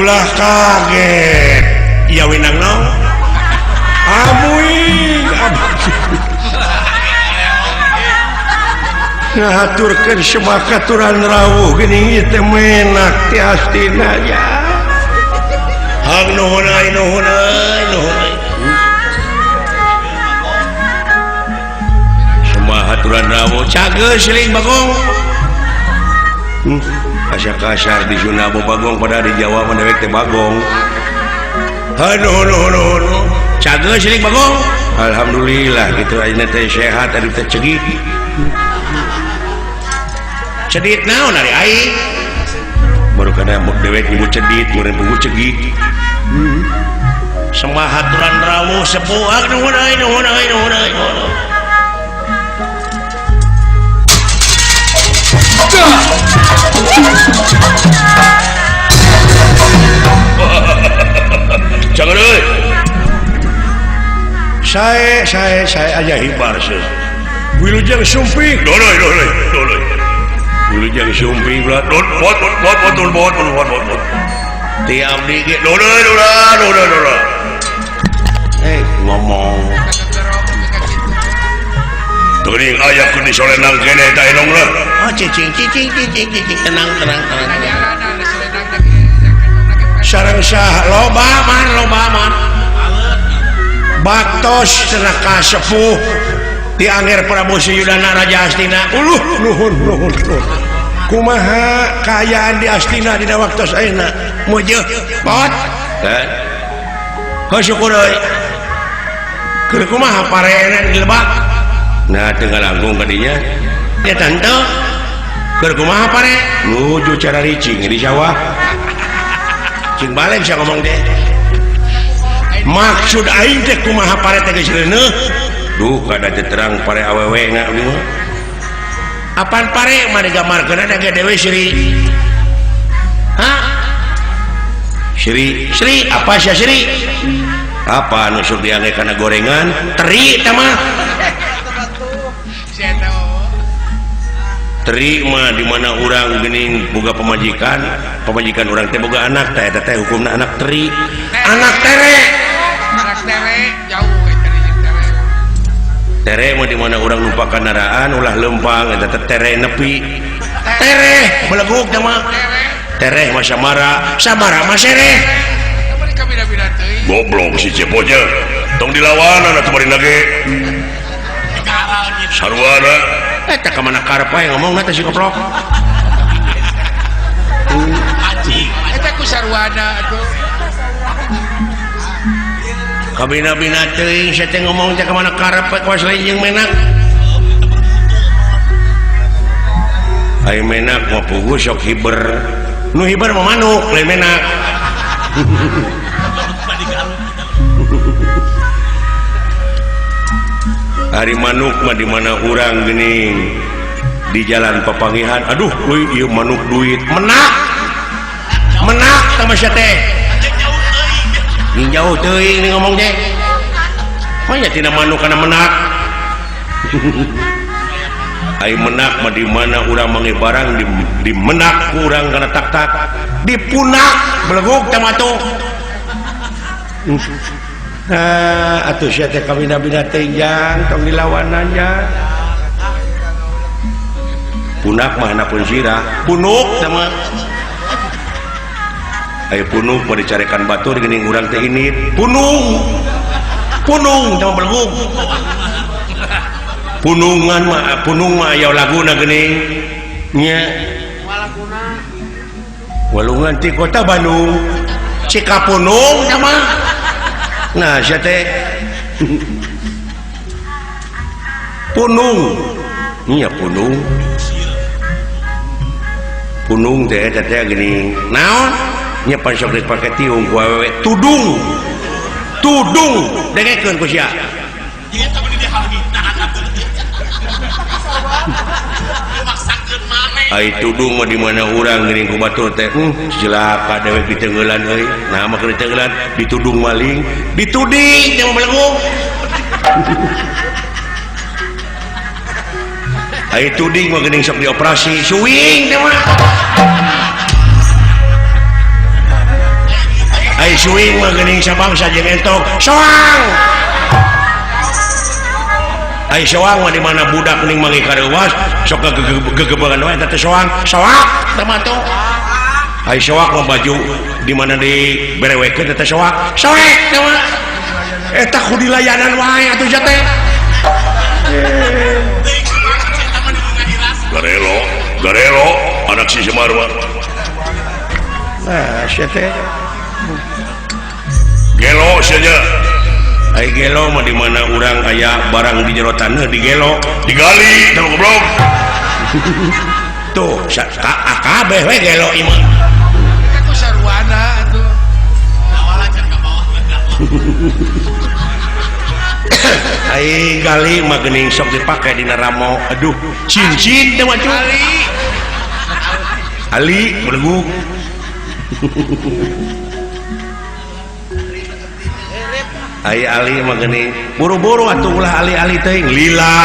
Ulah kaget. Iya winang no. Amuing ngahaturkeun sebakaturan rawuh geuning ieu teh menak ti Astina ya. Hang nuhun euy nuhun euy nuhun euy. Sembah haturan rawuh cageus siling Bagong. Asa kasar di Sunda Bagong pada di Jawa mah dewek teh Bagong. Hanuh nuhun nuhun. Cageus siling Bagong. Alhamdulillah kitu ayeuna teh sehat aduh teh cegik. Cedit naon ari aing baru kada dewek nyebut cedit meureun pugu cegik. Sembah haturan rawuh sepuh nuhun euy nuhun euy nuhun euy. Jangan euy. Saya aja hibar sih. Wilujeng sumping. Doloy doloy doloy. Wilujeng sumping belah. Dot bot bot bot bot bot bot bot. Ti abdi ge doloy doloy doloy doloy. Ngomong. Teuing aya ku disolenang kene ta enong lah. Oh cicing cicing cicing cicing tenang tenang tenang. Sareng sah loba man loba man. Baktos cenah ka sepuh ti Angger Prabu Suyudana Raja Astina. Uluh nuhun nuhun nuhun. Kumaha kaayaan di Astina dina waktos ayeuna? Mujeuh pot. Teh. Heuh syukur euy. Keur kumaha pareena di lebak? Nah teu ngalangkung ka dinya. Ya tante. Keur kumaha pare? Nuju cara ricing di sawah. Cing balik sia ngomong teh. Maksud aing teh kumaha pare teh geus reuneuh? Duh kada teh terang pare awewe na abdi mah. Apan pare mah digambarkeun da ge dewe Sri. Hah? Sri, Sri apa sia Sri? Apa anu sok diangge kana gorengan? Teri teh mah. Teri mah di mana urang geuning boga pamajikan, pamajikan urang teh boga anak teh eta teh hukumna anak teri. Anak tere. Anak tere jauh teri tere. Tere mah di mana urang lupa kendaraan ulah lempang eta teh tere nepi. Tere beleguk teh mah. Tere mah samara, samara mah sereh. Goblok si Cepotnya. Tong dilawanan atuh bari nage. Sarwana eta ka mana karep wae ngomongna teh si goblok. Eta ku sarwana atuh. Kabina-bina teuing sia teh ngomong teh ka mana karep we kawas lain jeung menak. Ai menak mah puguh sok hiber. Nu hiber mah manuk lain menak. Hari manuk mah di mana urang geuning di jalan papangihan aduh euy ieu manuk duit menak menak tah mah sia teh jauh teuing ni ngomong teh mah nya tina manuk kana menak. Ai menak mah di mana urang manggih barang di menak ku urang kana tak-tak dipunak beleguk tah mah tuh. Nah, atuh sia teh kabina-bina teh jang tong dilawanan jang. Punak mah hanapun sirah, punuk teh mah. Ayo punuk mah dicarekan batur geuning urang teh ini punung. Punung teh mah beleguk. Punungan mah punung mah aya laguna geuning. Nya. Walungan ti kota Bandung. Cikapunung teh mah. Nah, sia teh punung. Nya punung. Punung teh eta teh geuning. Naon? Nya pan sok dipake tiung ku awewe tudung. Tudung dengekeun ku sia. Ai tudung mah di mana urang geuning ku batur teh cilaka dewek diteungeulan euy. Nah mah keur diteungeulan ditudung maling, dituding teh mah beleguk. Ai tuding mah geuning sok dioperasi, suwing teh mah. Ai suing mah geuning sabangsa jeung entok soang. Ai soang mah di mana budak ning mangi kareuwas sok gegebegan wae eta teh soang. Soak teh mah tuh. Ai soak mah baju di mana di berewekeun eta teh soak. Soek teh mah. Eta ku dilayanan wae atuh sia teh. Garelo, garelo anak si Semar mah. Nah, sia teh. Gelo sia nya. Ai gelo mah di mana urang aya barang di jero taneuh digelo, digali teh goblok. Tuh, kabeh we gelo ieu mah. Eta ku sarwana atuh. Awalna can ka bawah. Ai gali mah geuning sok dipake dina ramo. Aduh, cincin teh mah cuy. Ali. Ali belegug. Ai Ali mah geuning buru-buru atuh ulah ali-ali teuing lila.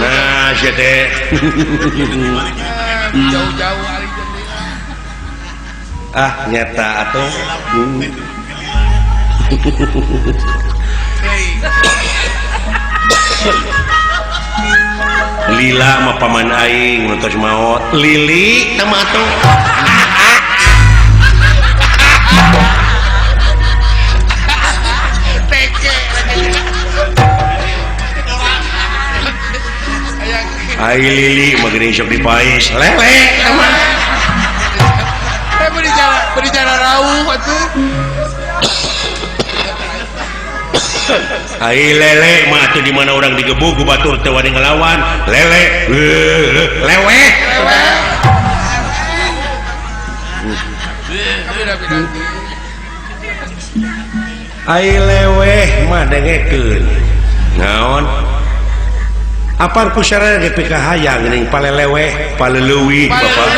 Nah, sia teh. Jauh-jauh ali jeung lila. Ah, nyata atuh. Lila mah paman aing nu tos maot. Lili teh mah atuh. Ai Lili mah geuning sok dipais. Lele teh mah. Eh beri jalan rauh atuh. Ai lele mah atuh di mana urang digebug ku batur teu wani ngelawan. Lele leweh. Ai leweh mah dengekeun. Naon? Apar ku sarana ge pikahayang geuning paleleweh, paleleuwih bapak.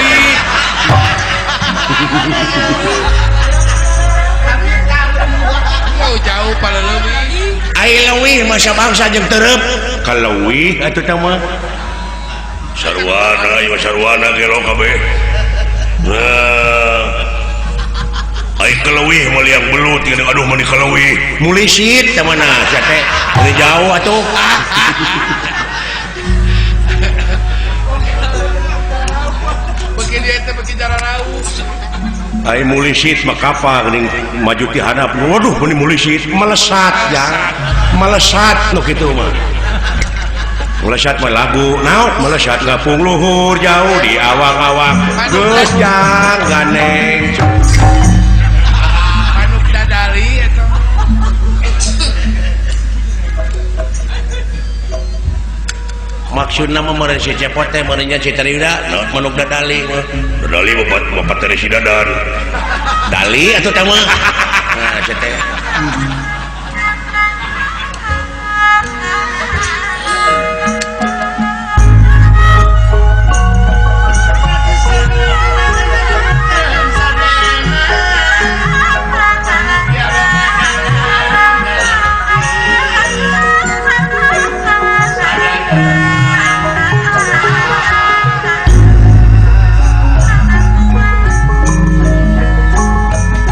Jauh-jauh paleleuwih. Ai leuwih mah sabangsa jeung tereup. Kaleuwih atuh teh mah. Sarwana ieu sarwana gelo kabeh. Nah. Ai kaleuwih mah liang belut geuning aduh mani kaleuwih. Mulisit teh mana sia teh. Ini jauh atuh. Beuki dia teh beuki jalan rauh. Ai mulisit mah kapal geuning maju ti handap. Waduh meni mulisit melesat jang. Melesat nu kitu mah. Melesat mah lagu naon melesat gapung luhur jauh di awang-awang. Geus jang ganeng. Manuk dadali eta. Maksudna mah meureun si Cepot teh meureun nya si Tariuda manuk dadali mah. Dadali bapak teh si Dadan. Dali atuh teh mah. Nah, sia teh.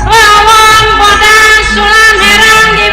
Lawang podang sulam herang di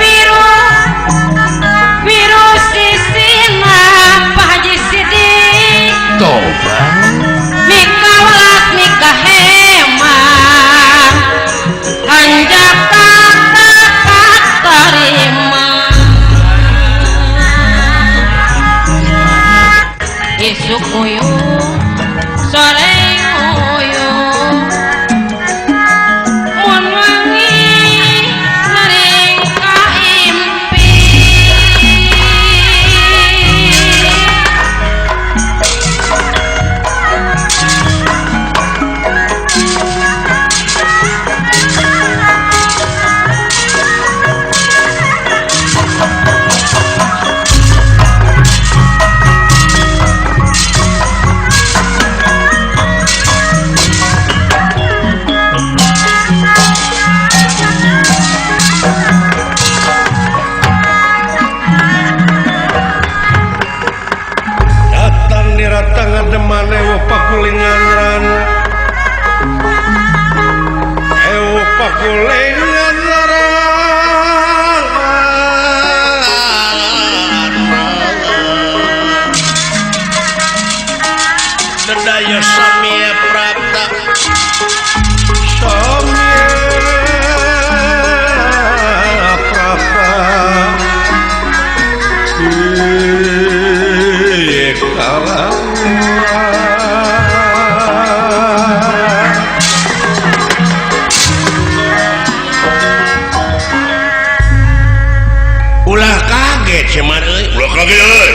Kaget Semar euy. Ulah kaget euy.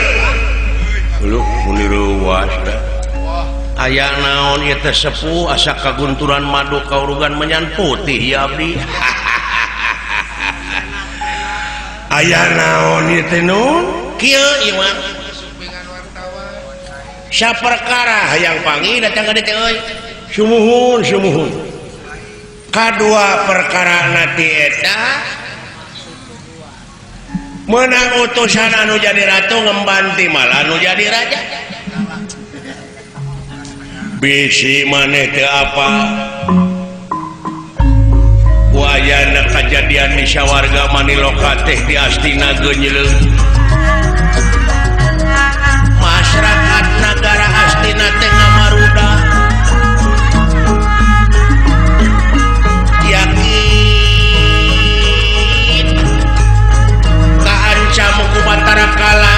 Uluh muni reuwas da. Aya naon ieu teh sepuh asa kagunturan madu kaurugan menyan putih ya abdi. Aya naon ieu teh nun? Kieu ieu mah. Saperkara hayang panggih datang ka dieu teh euy. Sumuhun sumuhun. Kadua perkara na ti eta menang utusan anu jadi ratu ngembanti malah anu jadi raja. Bisi maneh teu apa wayana kajadian di sawarga Maniloka teh di Astina geunyeuleuh. Masyarakat nagara Astina teh ngamaruda yakin kaancam ku Batara Kala.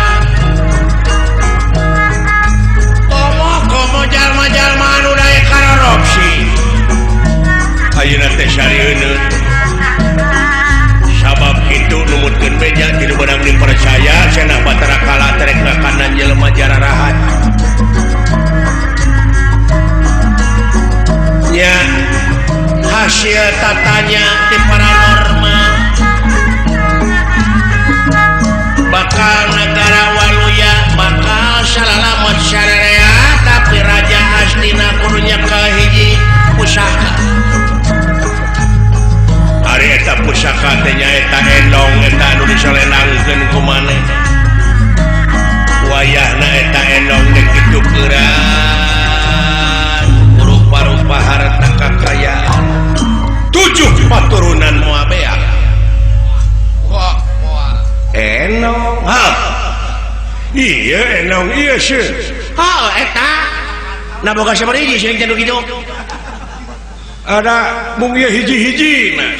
Komo-komo jalma-jalma anu daek karorupsi ayeuna teh sarieun sabab kitu numutkeun beja ti nu beunang dipercaya cenah Batara Kala terek ngakanan jelema jararahat nya hasil tatanya ti paranormal bakal negara Waluya bakal salalamet sararea tapi raja Astina kudunya kahiji pusaka. Ari eta pusaka teh nyaeta endong eta anu disolenangkeun ku maneh. Wayahna eta endong teh kitu keuran rupa-rupa harta kakayaan 7 paturunan moal beak. Wah, moal. Enong. Ha. Iya enong ieu sih. Ha eta. Nah boga sabaraha hiji sing teh kitu. Ada mung ieu hiji-hiji nah.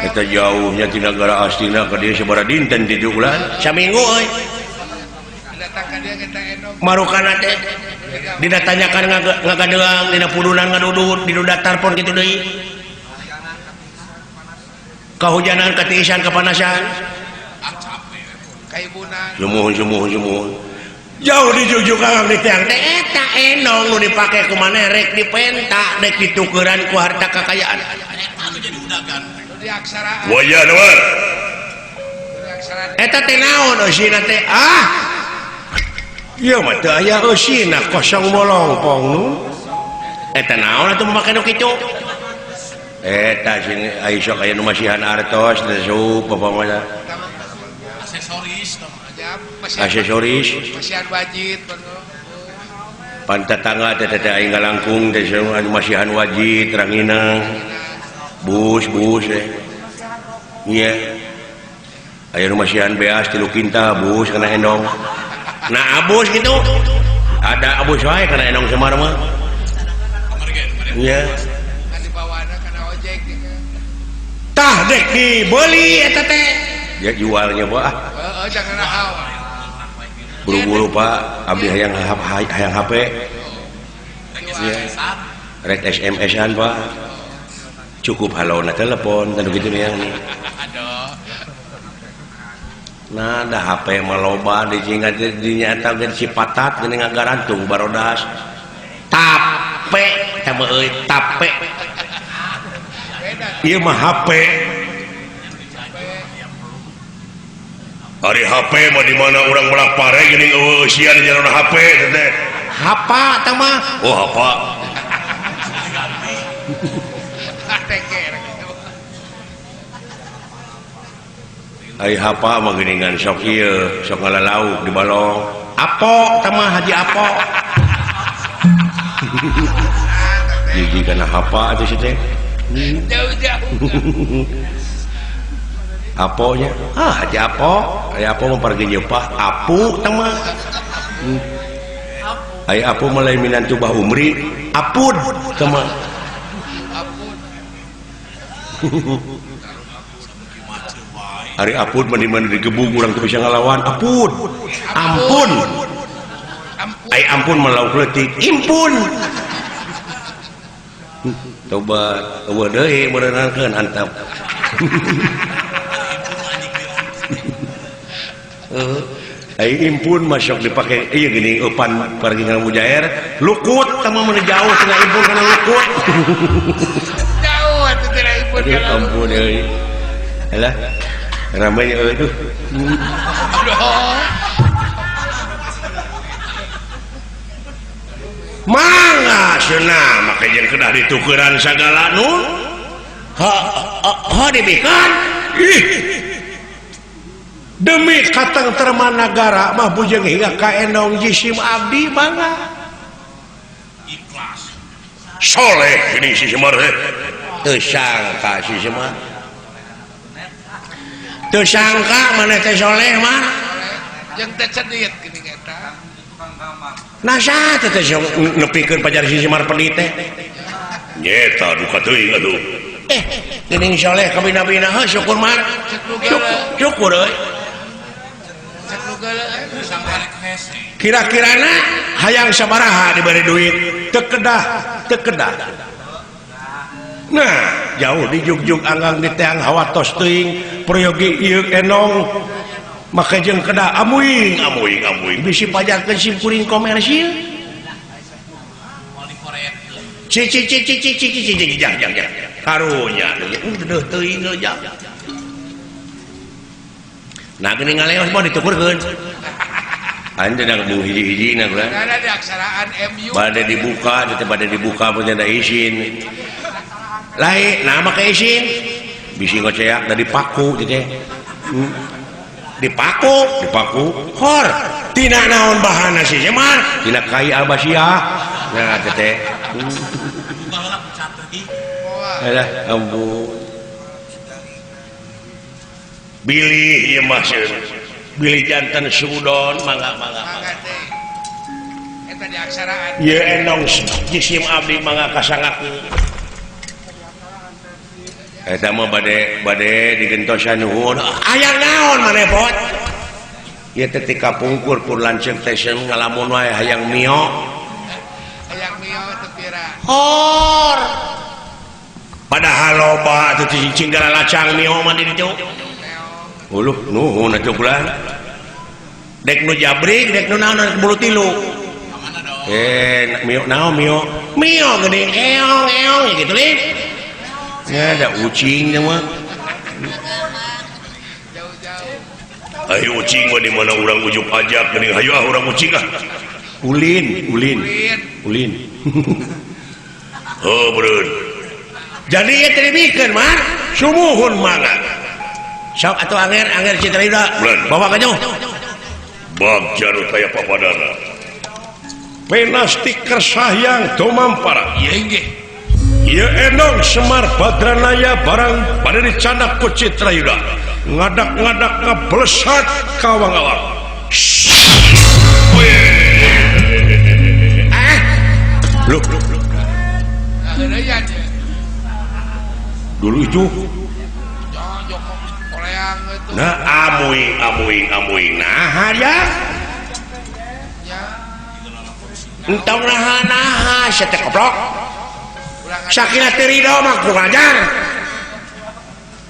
Eta jauhnya ti nagara Astina ka dieu sabaraha dinten ti ulan? Saminggu euy. Marukana teh dina tanyakan ngagadeang dina pudunan ngadudut dina datar pon kitu deui. Kahujanan katiisan kapanasan. Sumuhun sumuhun sumuhun. Jauh dijujuk kang di tiang teh eta endong nu dipake ku maneh rek dipenta rek ditukeran ku harta kakayaan. Wayah war. Eta teh naon eusina teh? Ah. Ieu mah teu aya eusina kosong bolongpong nu. Eta naon atuh make nu kitu? Eta sing ai sok aya nu masihan artos teh sup apa mah. Aksesoris aksesoris masihan wajib pan tetangga teh teh aing ngalangkung teh anu masihan wajib ranginang bus bus teh nya aya nu masihan beas 3 kintal bus kana endong. Nah abus gitu ada abus wae kana endong Semar mah nya tah dek dibeli eta teh dia jualnya pak. Heeh, jangan hawa. Buru-buru pak, abdi hayang hayang HP. Ya. Rek SMS-an pak. Cukup halona telepon kan gitu yang. Nah, da HP mah loba dijinga dinyata ge si patat geuning ngagarantung barodas. Tape teh mah euy tape. Ieu mah HP. Ari HP mah di mana urang melak pare geuning eueuh eusian di jalan HP teh. Hapa tah mah. Oh, hapa. Ai hapa mah geuningan sok ieu, sok ngalalauk di balong. Apo tah mah Haji Apo. Gigi kana hapa atuh si teh. Jauh-jauh. Aponya ah Haji Apo, Haji Apo mah pargi nyeupah apu tah mah. Ai apu mah lain minantu Bah Umri, apud tah mah. Apud. Ari apud mah di mana digebug urang teu bisa ngalawan, apud. Ampun. Ai ampun mah lauk leutik, impun. Tobat eueuh deui meureunakeun antap. Ai impun masuk dipake ieu gini eupan pergi kana mujair lukut tah mah jauh cenah impun kana lukut. Jauh atuh tina impun kana lukut. Ampun euy. Alah ramai euy tuh. Aduh. Mangga cenah make jeung kedah ditukeran sagala nu. Ha ha dibikeun. Ih. Demi katengtreman nagara mah bujeng hingga ka endong jisim abdi mangga. Ikhlas. Soleh ini si Semar teh. Teu sangka si Semar. Teu sangka maneh teh soleh mah. Jeung teh cedit geuning eta. Nah saha teh nepikeun pajar si Semar pedit teh? Nyeta duka teuing atuh. Geuning soleh kabina-bina heuh syukur mar. Syukur euy. Kira-kirana hayang sabaraha diberi duit teu kedah teu kedah. Nah, jauh dijugjug anggang di teang hawatos teuing peryogi ieu enong make jeung kedah amuing amuing amuing bisi pajarkeun sim kuring komersil. Ci ci ci ci ci ci ci jang jang jang. Karunya deuh teuing jang. Nah geuning ngaleos mah ditukurkeun. Anjeun dah hiji-hiji na ulah. Ada di aksaraan MU. Bade dibuka, teh bade dibuka punya da izin. Lain, nah make izin. Bisi ngoceak da dipaku teh. Dipaku, dipaku. Hor, tina naon bahana si Semar? Tina kai albasiah. Nah teh. Alah, ampun. Bilih ieu mah bilih jantan sudon mangga mangga mangga eta di aksaraan ieu endong jisim abdi mangga kasangaku eta mah bade bade digentosan nuhun aya naon maneh pot ieu teh ti kapungkur pun lanceuk teh ngalamun wae hayang mio hayang mio teu pira hor padahal loba atuh cicing galacang mio mah di ditu. Uluh nuhun atuh kula. Dek nu jabrik, dek nu naon bulu tilu. Mio naon mio? Mio geuning eong eong gitu lin. Ya ada ucing mah. Jauh-jauh. Ayo ucing mah di mana urang ujuk ajak geuning hayu ah urang ucing ah. Ulin, ulin. Ulin. Oh, beureun. Jadi ieu teh dibikeun mah, sumuhun mangga. Sok atuh anger anger Citra Yuda. Bawa ka jauh. Bagja nu taya papadana. Penasti kersahyang tumampara. Ieu nggih. Ieu endong Semar Badranaya barang bade dicandak ku Citra Yuda. Ngadak-ngadak ngablesat ka wangawang. Ah. Loh. Dulu itu nah amuing amuing amuing nah ya entong nah nah sia teh koplok sakira teu ridho mah ku ngajar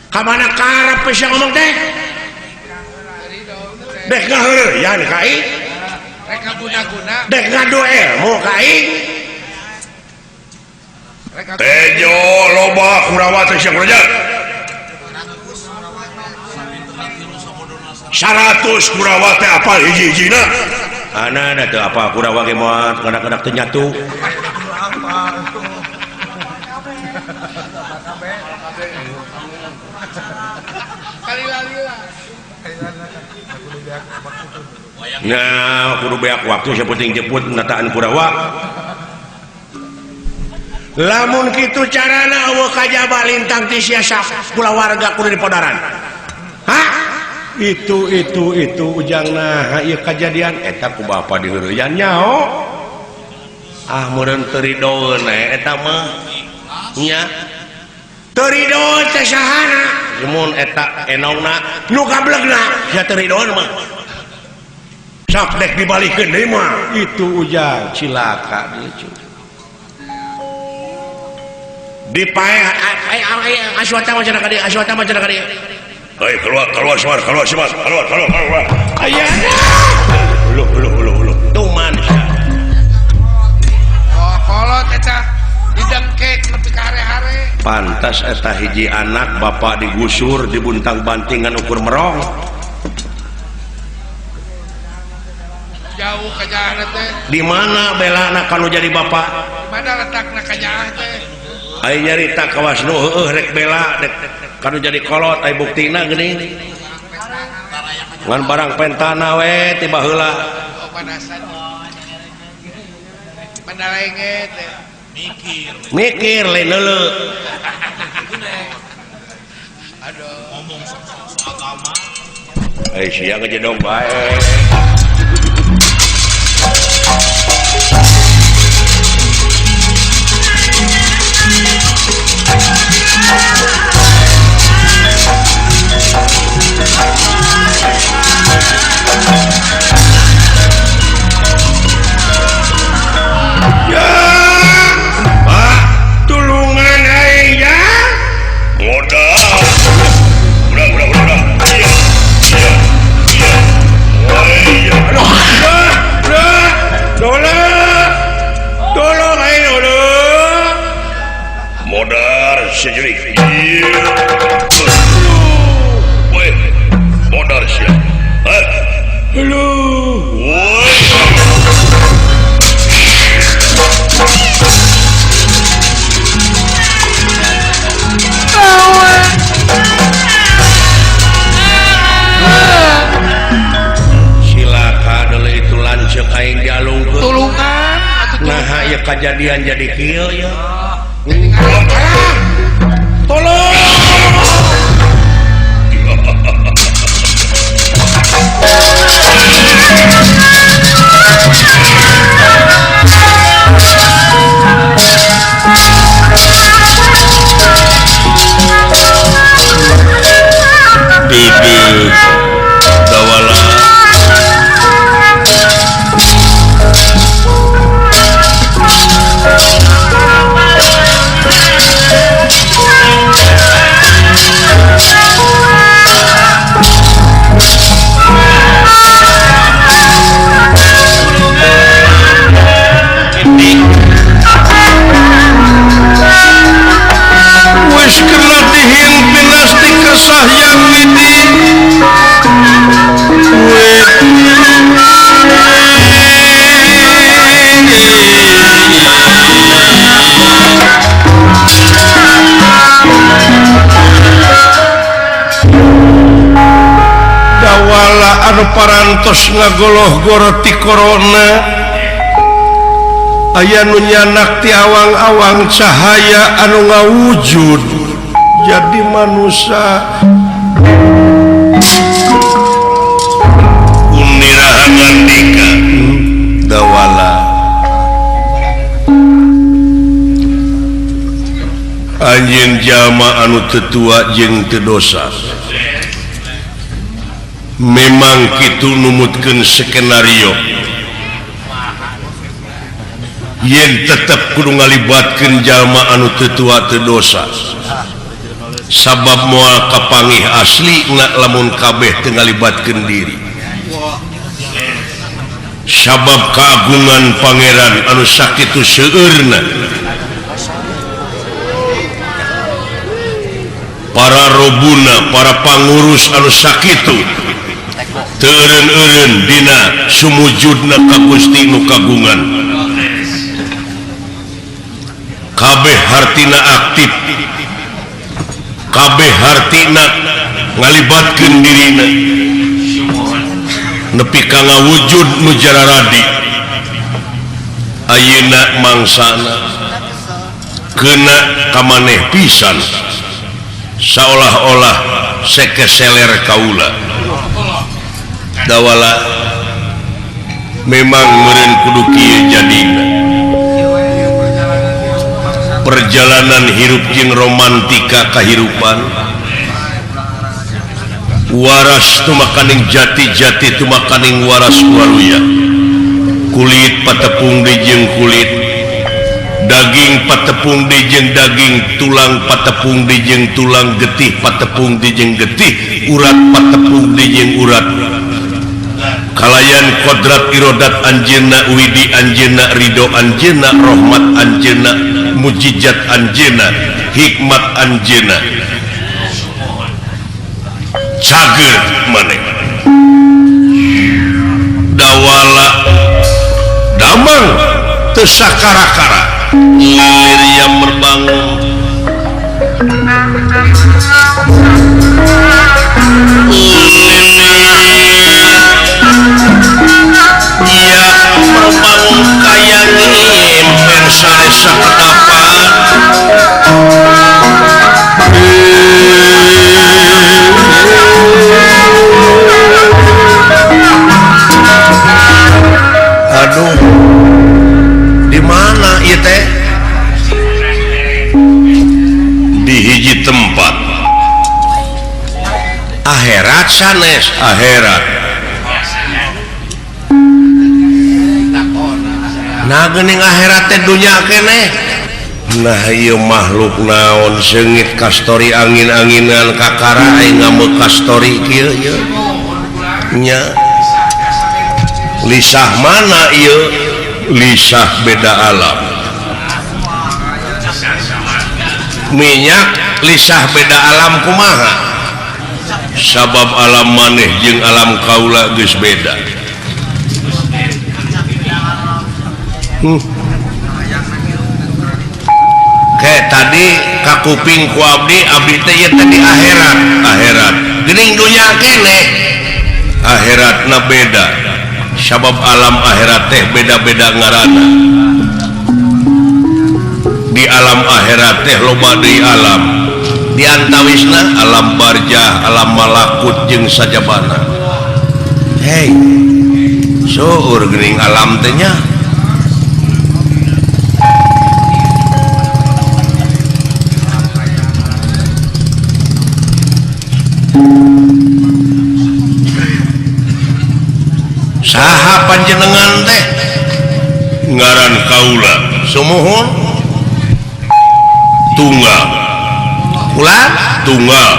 ka mana karep sia ngomong teh dek ngaheureuyan ka aing rek ngaguna-guna dek ngadu ilmu ka aing tejo loba Kurawa teh sia ngajar 100 Kurawa teh apal hiji-hijina ana teu apa Kurawa ge moal kanak-kanak teu nyatu nah kudu beak waktu sapenting jemput nataan Kurawa lamun kitu carana eueuh kajaba lintang ti sia kulawarga kudu dipodaran. Hah? Itu ujang nah ieu kajadian eta ku bapa diheureyan nyaho. Ah meureun teu ridoeun eta mah. Nya. Teu ridoeun teh sahana? Mun eta enongna nu gablegna sia teu ridoeun mah. Sok dek dibalikeun deui mah. Itu ujang cilaka dieu. Dipaeh aswata mah cenah ka dieu, aswata mah cenah ka dieu. Hei keluar keluar semar keluar semar keluar keluar keluar. Aya. Uluh uluh uluh uluh. Tuman sia. Oh, kolot eta didengkek nepi ka hare-hare. Pantas eta hiji anak bapak digusur dibuntang-banting ngan ukur merong. Jauh kajaahna teh. Di mana belana kalau jadi bapak? Di mana letakna kajaah teh? Ai nyarita kawas nu heueuh rek bela rek kanu jadi kolot ai buktina geuning. Ngan barang pentana we ti baheula. Oh, panasan. Mandalenge teh. Mikir. Mikir lain leuleuh. Aduh, ngomong soal agama. Ai sia ngejedog bae. Ya, Pak, tulungan aing ya. Modal. Udah, udah, udah, udah. Iya, iya, iya. Oh, iya. Aduh, udah, udah. Tolong. Tolong aing, tolong. Modal sejerik. Iya. Woi, modal sia. Hah? Halo. Woi. Silaka dulu itu lanceuk aing dialungkeun. Tulungan atuh. Nah, ieu kajadian jadi kieu ya. Jadi ngarang. Tolong. Duduk dawala wis kena dihimpin asti kesahyang widi dawala anu parantos ngagoloh-goro ti korona aya nu nyanak ti awang-awang cahaya anu ngawujud jadi manusia. Unirahan ngandika dawala anjeun jalma anu teu tua jeung teu dosa memang kitu numutkeun skenario yen tetep kudu ngalibatkeun jalma anu teu tua teu dosa sabab moal kapangih asli na lamun kabeh teu ngalibatkeun diri sabab kagungan pangeran anu sakitu seueurna para robuna para pangurus anu sakitu teu eureun-eureun dina sumujudna ka Gusti nu kagungan kabeh hartina aktif kabeh hartina ngalibatkeun dirina nepi ka ngawujud nu jararadi ayeuna mangsana keuna ka maneh pisan seolah-olah sekeseler kaula dawala memang meureun kudu kieu jadina perjalanan hirup jeung romantika kahirupan waras tumakaning jati-jati tumakaning waras waruya kulit patepung di jeung kulit Daging patepung dijeng daging, tulang patepung dijeng tulang, getih patepung dijeng getih, urat patepung dijeng urat. Kalayan kodrat irodat anjeunna, widi anjeunna, ridho anjeunna, rahmat anjeunna, mujizat anjeunna, hikmat anjeunna. Cager maneh. Dawala damang teu sakara-kara. Lilir yang merbangun yang merbangun kaya ngimpen saresa kedapan. Aduh, di mana ieu teh? Di hiji tempat. Akhirat sanes akhirat. Nah geuning akhirat teh dunya keneh. Nah ieu makhluk naon seungit kastori angin-anginan kakara aing ngameuk kastori kieu ieu. Nya. Lisah mana ieu? Lisah beda alam. Minyak lisah beda alam kumaha? Sabab alam maneh jeung alam kaula geus beda. Kayak tadi kakuping ku abdi, abdi teh ieu tadi akhirat, akhirat. Geuning dunya keneh. Akhiratna beda. Sabab alam akhirat teh beda-beda ngaranna. Di alam akhirat teh loba deui alam. Di antawisna alam barjah, alam malakut jeung sajabana. Hei, seueur geuning alam teh nya. Saha panjenengan teh? Ngaran kaula sumuhun tunggal. Kula tunggal.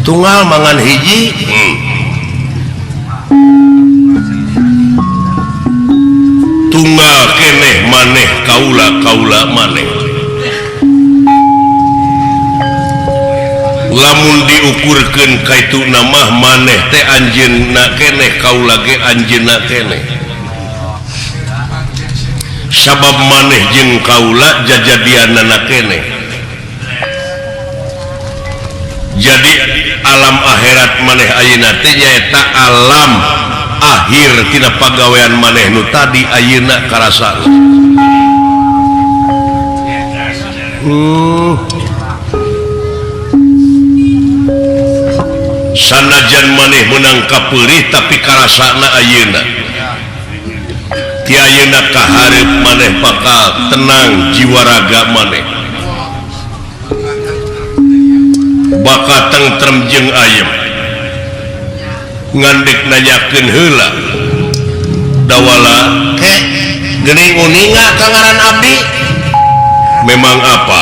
Tunggal mangan hiji. Tunggal keneh maneh kaula, kaula maneh. Lamun diukurkeun kaitu namah maneh teh anjeunna keneh, kaula ge anjeunna keneh. Sabab maneh jeung kaula jajadianana keneh. Jadi alam akhirat maneh ayeuna teh nyaeta alam akhir tina pagawean maneh nu tadi ayeuna karasana. Sanajan maneh menang kapeurih tapi karasana ayeuna. Ti ayeuna kahareup maneh bakal tenang jiwa raga maneh. Bakal tentrem jeung ayem. Ngandek nanyakeun heula. Dawala, "Heh, geuning uninga ka ngaran abdi?" Memang apa?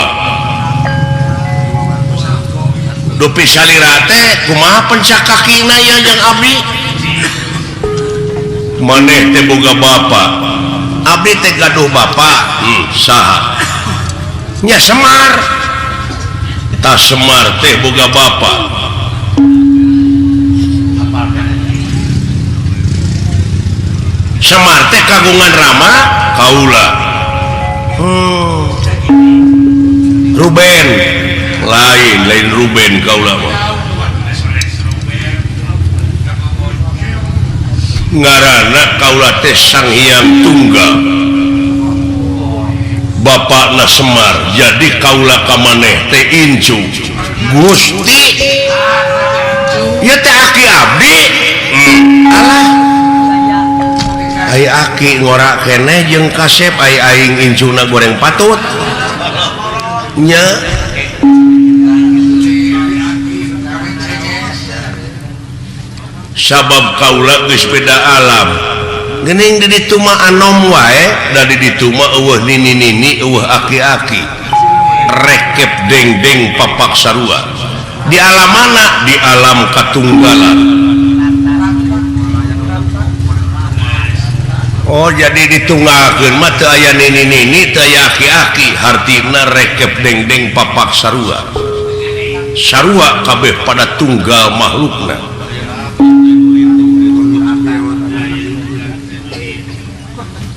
Dupi salira teh kumaha pencak kakina ieu jeung abdi? Maneh teh boga bapa. Abdi teh gaduh bapa. Saha? Nya Semar. Tah Semar teh boga bapa. Semar teh kagungan rama kaula. Ruben. Lain Ruben kaula mah. Ngaranna kaula teh Sang Hyang Tunggal. Bapakna Semar, jadi kaula ka maneh teh incu. Gusti. Ieu teh aki abdi. Alah. Ai aki ngora keneh jeung kasep ai aing incuna goreng patut. Nya. Sabab kaula geus beda alam. Geuning di ditu mah anom wae, da di ditu mah eueuh nini-nini, eueuh aki-aki. Rekep deng-deng papak sarua. Di alam mana? Di alam katunggalan. Oh jadi ditunggalkeun mah teu aya nini-nini, teu aya aki-aki, hartina rekep deng-deng papak sarua. Sarua kabeh pada tunggal makhlukna.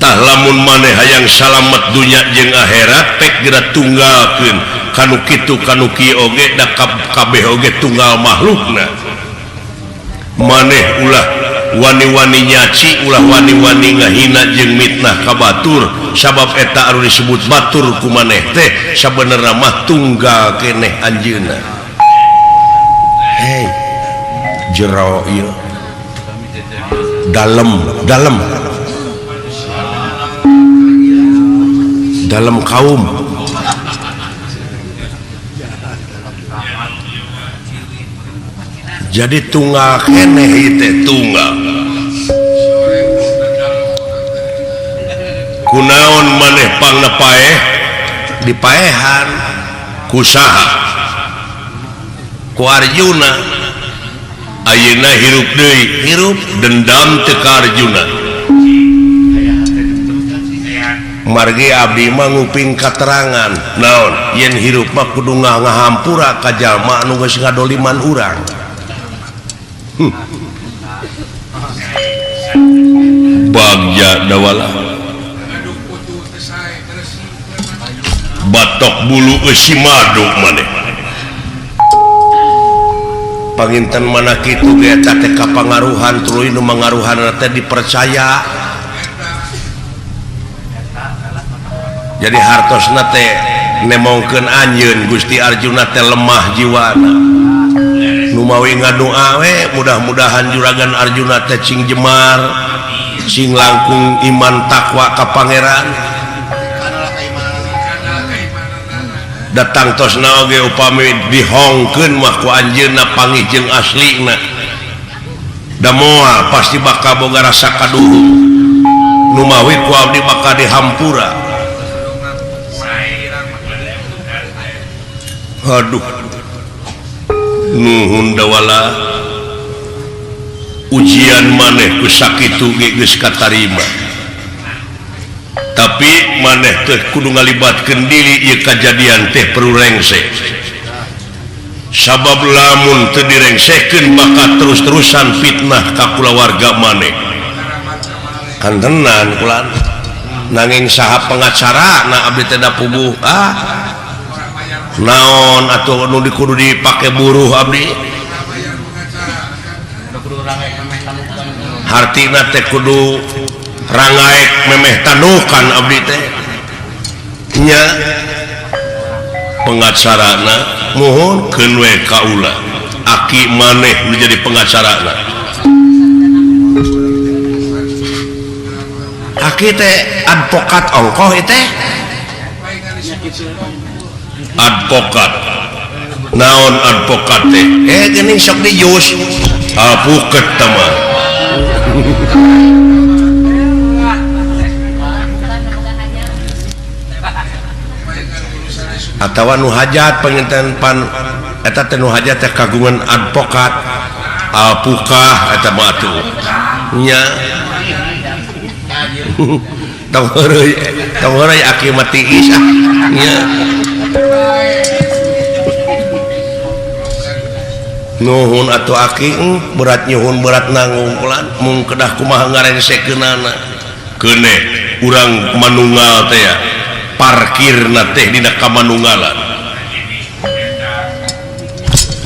Tah lamun maneh hayang salamet dunya jeung akhirat pek geura tunggalkeun kanu kitu kanu kieu oge da kabeh oge tunggal makhlukna. Maneh ulah wani-wani nyaci, ulah wani-wani ngahina jeung mitnah ka batur, sabab eta anu disebut batur ku maneh teh sabenerna mah tunggal keneh anjeunna. Hei, jero ieu. Dalem, dalem. Dalam kaum. Jadi tunggal keneh ieu teh tunggal. Kunaon maneh pangna paeh dipaehan ku saha? Ku Arjuna. Ayeuna hirup deui, hirup dendam teu ka Arjuna. Margi abdi mah nguping katerangan naon yen hirup mah kudu ngahampura ka jalma anu geus ngadoliman urang. Bagja dawala batok bulu eusi madu maneh. Panginten mana kitu ge eta teh kapangaruhan tuluy nu mangaruhanna teh dipercaya. Jadi hartosna teh nemongkeun anjeun Gusti Arjuna teh lemah jiwana. Nu mawi ngadoa we mudah-mudahan juragan Arjuna teh cing jemar, cing langkung iman takwa ka pangeran. Datang tosna oge upami dihongkeun mah ku anjeunna panggih jeung aslina. Da moal pasti bakal boga rasa kaduhung. Nu mawi ku abdi bakal dihampura. Aduh, nuhun dawala ujian maneh ku sakitu ge geus katarima. Tapi maneh teh kudu ngalibatkeun diri ieu kajadian teh perlu rengse. Sabab lamun teu direngsekeun maka terus-terusan fitnah ka kulawarga maneh. Kantenan kula nanging saha pengacara na abdi teh da puguh ah. Naon atau nu kudu dipake buruh abdi hartina teh kudu rangaek memeh tanukan abdi teh nya pengacarana muhun keun we kaula aki maneh nu jadi pengacarana aki teh advokat ongkoh ieu teh advokat naon advokat teh geuning sok dijus alpuket teh mah atawa nu hajat panginten pan eta teh nu hajat teh kagungan advokat alpukah eta mah atuh nya tong heureuy aki mah tiis ah nya. Nuhun atuh aki berat nyuhun berat nangungkulan mung kedah kumaha ngarengsekeunana keuneh urang manunggal teh ya parkirna teh dina kamanunggalan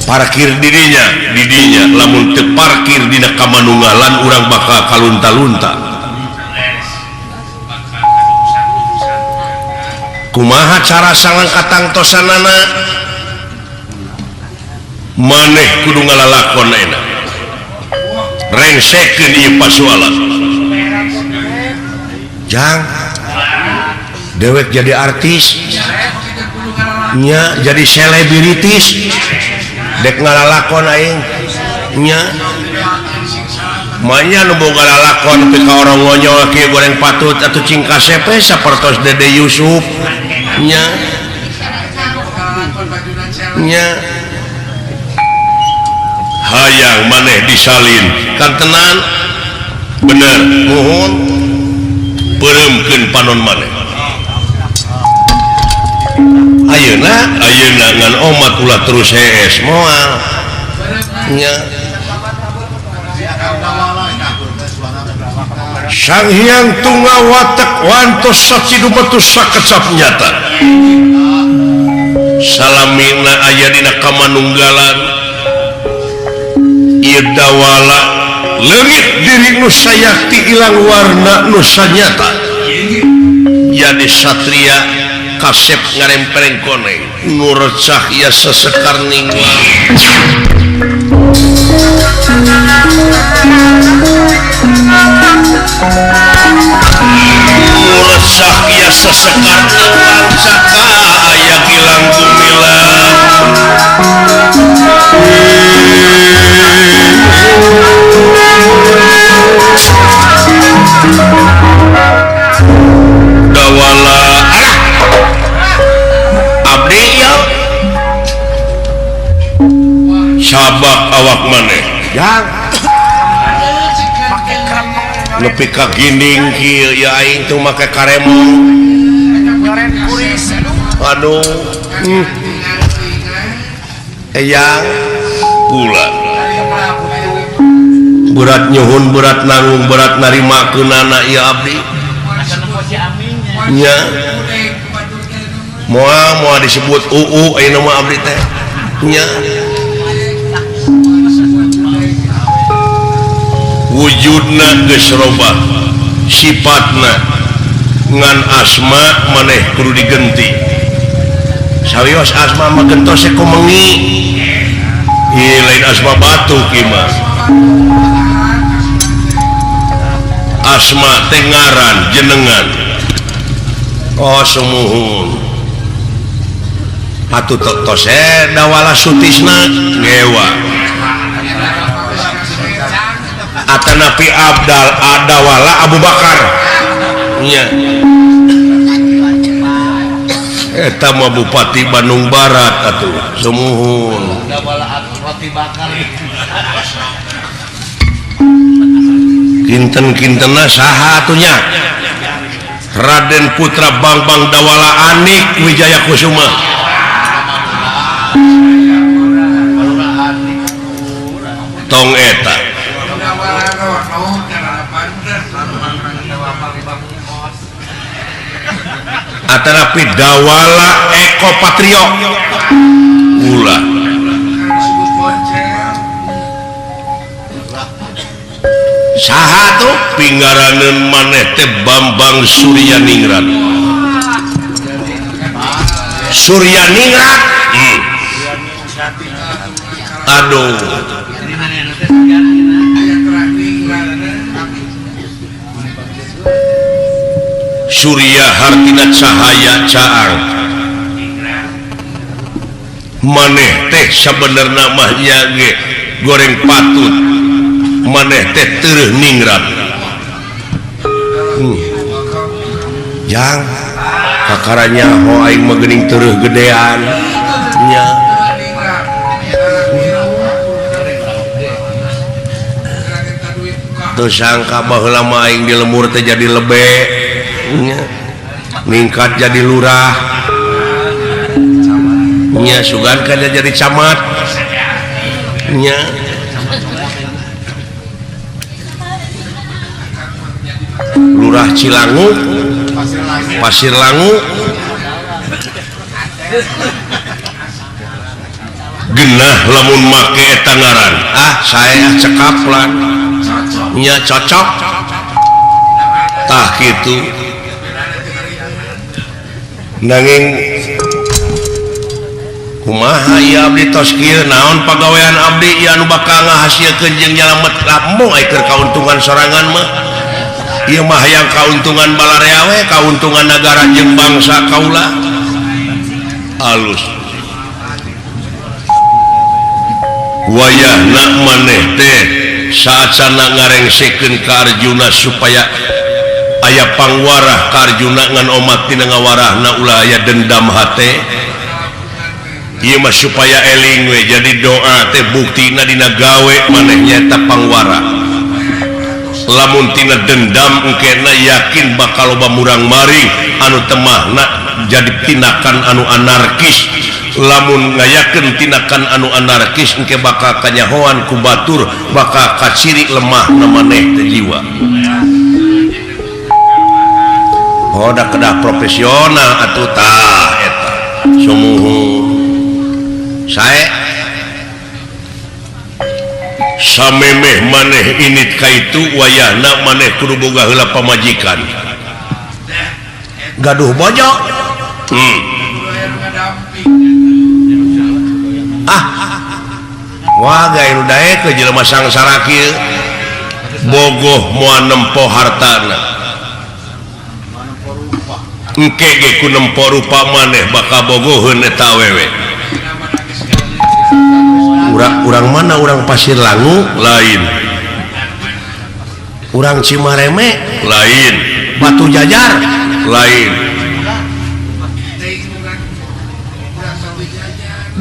parkir didinya lamun teu parkir dina kamanunggalan urang bakal kalunta-lunta. Kumaha cara sangang katangtosanana maneh kudu ngalalakon ayeuna rengsekeun ieu pasualan jang dewek jadi artis nya jadi selebritis dek ngalalakon aing nya Manya nu boga lalakon nepi ka orang ngonyol kieu goreng patut atuh cing kasep sapertos Dede Yusuf nya nya hayang maneh disalin kantenan bener nuhun peureumkeun panon maneh ayeuna ayeuna ngan omat ulah terus hees moal nya Sang Hyang Tunggal watek wantos sacidumetus sakecap nyata salamina aya dina kamanunggalan ieu dawala leungit diri nu sayakti ilang warna nu sanyata jadi satria kasep ngarempereng koneng nu recah ya sesekar ninglang Resah ya sesekar ninglang saka aya gilang gumilang Dawala alah abdi ya sabak awak maneh jang nepi ka ginding kieu ya aing tuh make karemong aduh eyang pula berat nyuhun berat nanggung berat narimakeunana ieu abdi nya moal moal disebut uu ayeuna mah abdi teh nya wujudna geus robah sifatna ngan asma maneh kudu digenti sawios asma mah gentos kumengi ieu lain asma batu kieu mah asma teh ngaran jenengan oh sumuhun atuh tos dawala sutisna ngewa atanapi Abdal Adawala Abu Bakar nya eta mah Bupati Bandung Barat atuh sumuhun kinten-kintenna saha atuh nya Raden Putra Bangbang Dawala Anik Wijaya Kusuma tong eta atanapi Dawala Eko Patrio ulah saha tuh pinggaraneun maneh teh Bambang Suryaningrat Suryaningrat aduh Surya hartina cahaya caang maneh teh sabenerna mah nya ge goreng patut maneh teh teureun ningrat jang kakaranya ho aing mah geuning teureun gedean nya teu sangka baheula mah aing di lemur teh jadi lebe nya ningkat jadi lurah nya sugan kana jadi camat nya Lurah Cilangu Pasir Langu genah lamun make eta ngaran ah saya cekaplan nya cocok tah kitu nanging kumaha ieu abdi tos kieu naon pagawean abdi ieu anu bakal ngahasilkeun jeung nyalamet lamun ai keur kauntungan sorangan mah ieu mah hayang kauntungan balarea we kauntungan nagara jeung bangsa kaula alus wayahna maneh teh Saacana ngarengsekeun ka Arjuna supaya aya pangwarah ka Arjuna ngan omat tina ngawarahna ulah aya dendam hate. Ieu mah supaya eling we jadi doa teh buktina dina gawe maneh nyaeta pangwarah. Lamun tina dendam engkena yakin bakal loba murang maring anu temahna jadi tindakan anu anarkis. Lamun ngayakeun tindakan anu anarkis engke bakal kanyahoan ku batur bakal kaciri lemah na maneh teh jiwa. Oh da kedah profesional atuh tah eta sumuhun sae samemeh maneh init ka itu wayahna maneh kudu boga heula pamajikan gaduh bojo. Ah wah gae nu daekeun jelema sangsara kieu bogoh moal nempo hartana engke ge ku nempo rupa maneh bakal bogoheun eta awewe. Urang mana urang Pasir Langu lain, urang Cimareme lain, Batu Jajar lain,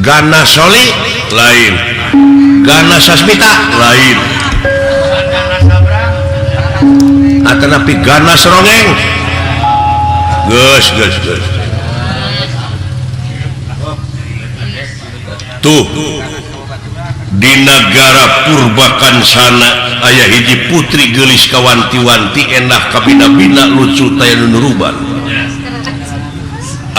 Gana Soli lain, Gana Sasmita lain, atanapi Gana Serongeng. Geus geus geus tuh di nagara Purbakansana aya hiji putri geulis kawanti-wanti endah kabina-bina lucu taya nu nuruban.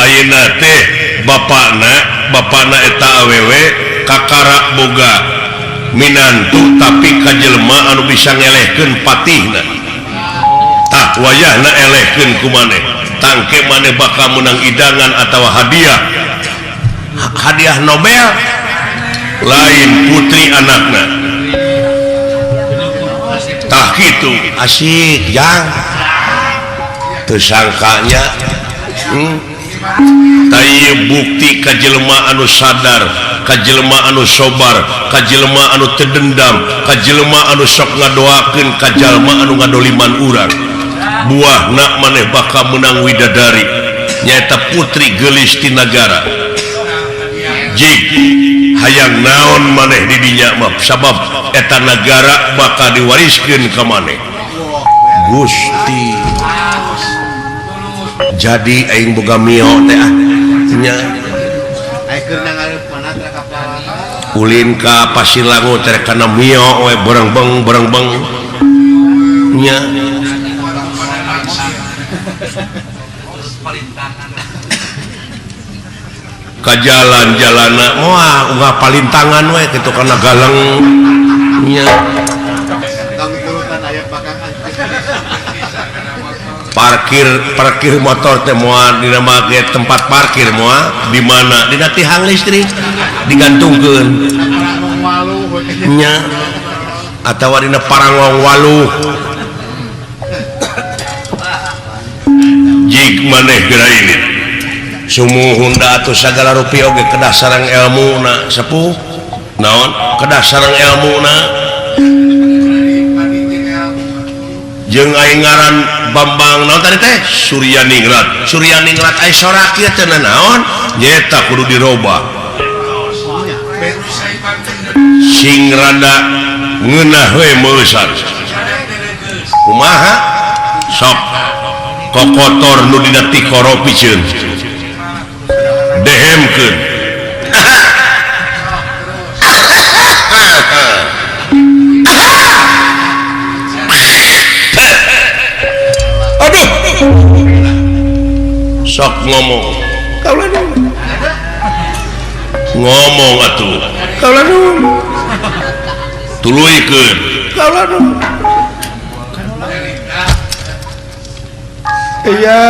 Ayeuna teh bapana eta awewe kakara boga minantu tapi ka jelema anu bisa ngelehkeun patihna. Tah wayahna elehkeun ku maneh tangke maneh bakal menang idangan atawa hadiah hadiah Nobel lain putri anakna. Tah kitu asik jang teu sangkanya. Tah bukti ka jelema anu sadar, ka jelema anu sobar, ka jelema anu teu dendam, ka jelema anu sok ngadoakeun ka jalma anu ngadoliman urang. Buahna maneh bakal menang widadari nyaeta putri geulis ti nagara. Jik hayang naon maneh di dinya mah sabab eta nagara bakal diwariskeun ka maneh. Gusti jadi aing boga mio teh ah nya ulin ka Pasir Langu teh kana mio we berengbeng berengbeng nya ka jalan-jalana moal unggah palintangan we kitu kana galeng nya parkir motor teh moal dina make tempat parkir moal di mana dina tihang listrik digantungkeun nya atawa dina parangong waluh. Jik maneh geura ini sumuhun da atuh sagala rupi oge kedah sareng elmuna sepuh naon kedah sareng elmuna jeung aing ngaran Bambang naon tadi teh Suryaningrat Suryaningrat ai sorak ieu teh naon nyaeta kudu dirobah sing rada ngeunah we meusan kumaha sok kokotor nu dina tikoro piceun dehemkeun. Aduh sok ngomong kaula ngomong atuh kaula tuluykeun kaula. Iya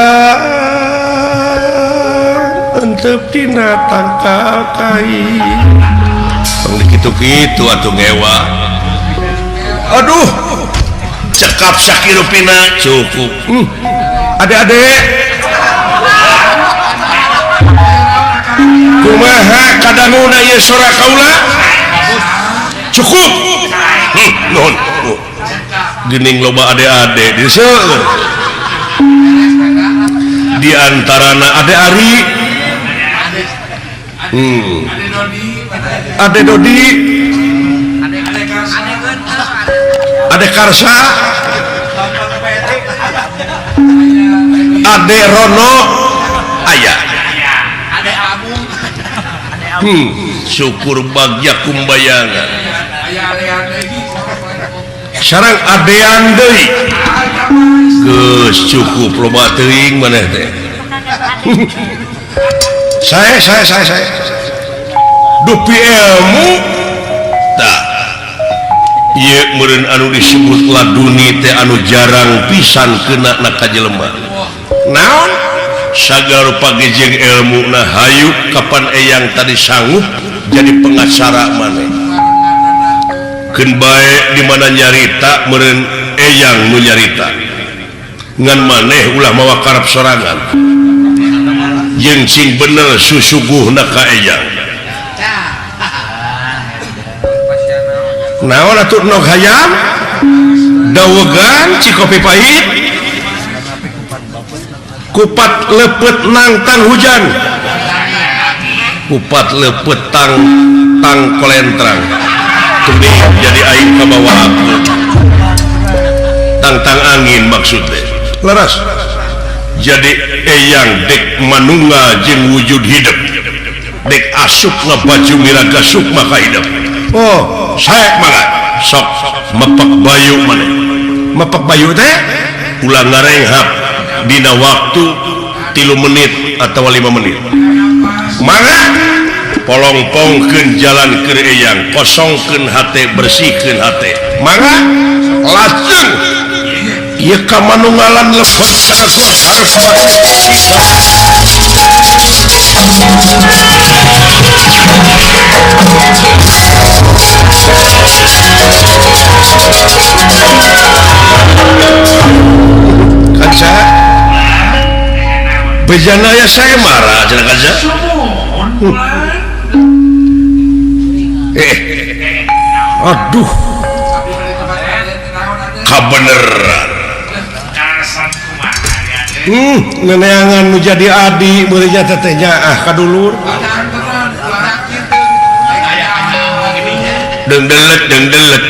entep tina tangkal kai tong dikitu-kitu atuh ngewa. Aduh cekap sakirupina cukup. Ade-ade kumaha kadanguna ieu sora kaula? Cukup. Nuhun. Geuning loba ade-ade di seueur. Di antarana ade Ari. Ade Dodi. Ade Karsa. Ade Rono aya. Syukur bagya kumbayangan. Sareng adean deui. Geus cukup loba teuing maneh teh. Saya dupi ilmu tah ieu meureun anu disebut laduni teh anu jarang pisan kena na ka jelema. Naon? Sagala rupa gejeng ilmu na hayu kapan eyang tadi sanggup jadi pengacara maneh. Keun bae di mana nyarita meureun eyang nu nyarita. Ngan maneh ulah mawa karep sorangan. Jeung sing bener susuguhna ka eyang. Naon atuh nog hayam? Dawegan cikopi pahit. Kupat lepet nangtang hujan. Kupat lepet tang tang kolentrang. Tebih jadi aing kabawa aku. Tang-tang angin maksudnya. Leras. Jadi eyang dek manunga jeung wujud hidup. Dek asup ngabaju miraga sukma ka hidup. Oh, saya mangga sok mepak bayu maneh. Mepak bayu teh ulah ngarenghap dina waktu 3 menit atau 5 menit. Mangga polongpongkeun jalan keur eyang, kosongkeun hate, bersihkeun hate. Mangga lajeng ieu ka manunggalan lebet kana got hareup. Kaca bejana ya saya marah cenah kaca. Aduh, kabeneran. Neneangan nu jadi adi meureunya teh nyaah ka dulur. Deng delet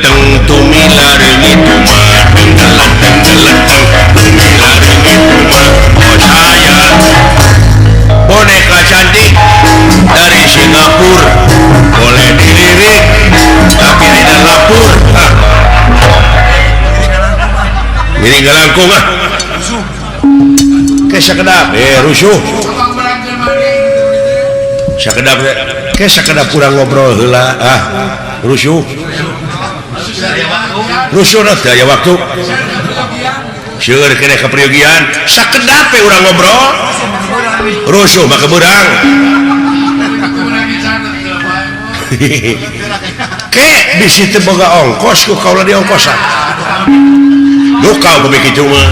teng tumila reungit tuma. Deng delet teng tumila reungit tuma. Oh saya boneka cantik dari Singapura, boleh dilirik tapi tidak lapor. Ini galangkung ah. Ke sakedap rusuh. Sakedap ke sakedap kurang ngobrol heula ah rusuh. Rusuh teh aya waktu. Seueur keneh kapriogian sakedap we urang ngobrol. Rusuh mah kebeurang. Ke bisi teu boga ongkos ku kaula di ongkosan. Duka upami kitu mah.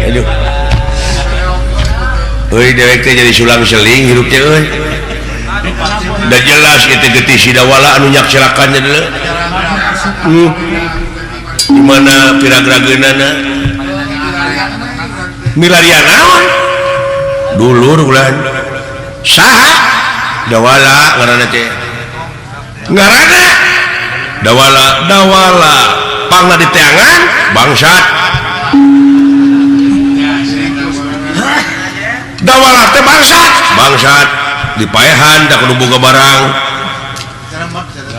Aduh. Euy dewek teh jadi sulang seling hirup teh euy. Da jelas ieu teh getih sidawala anu nyakselakan nya deuleu. Di mana piragrageunana? Milarian naon? Dulur ulah. Saha? Dawala ngaranna teh. Ngaranna Dawala, dawala. Pangna di teangan bangsat. Dawala teh bangsat, bangsat dipaehan da kudu boga barang.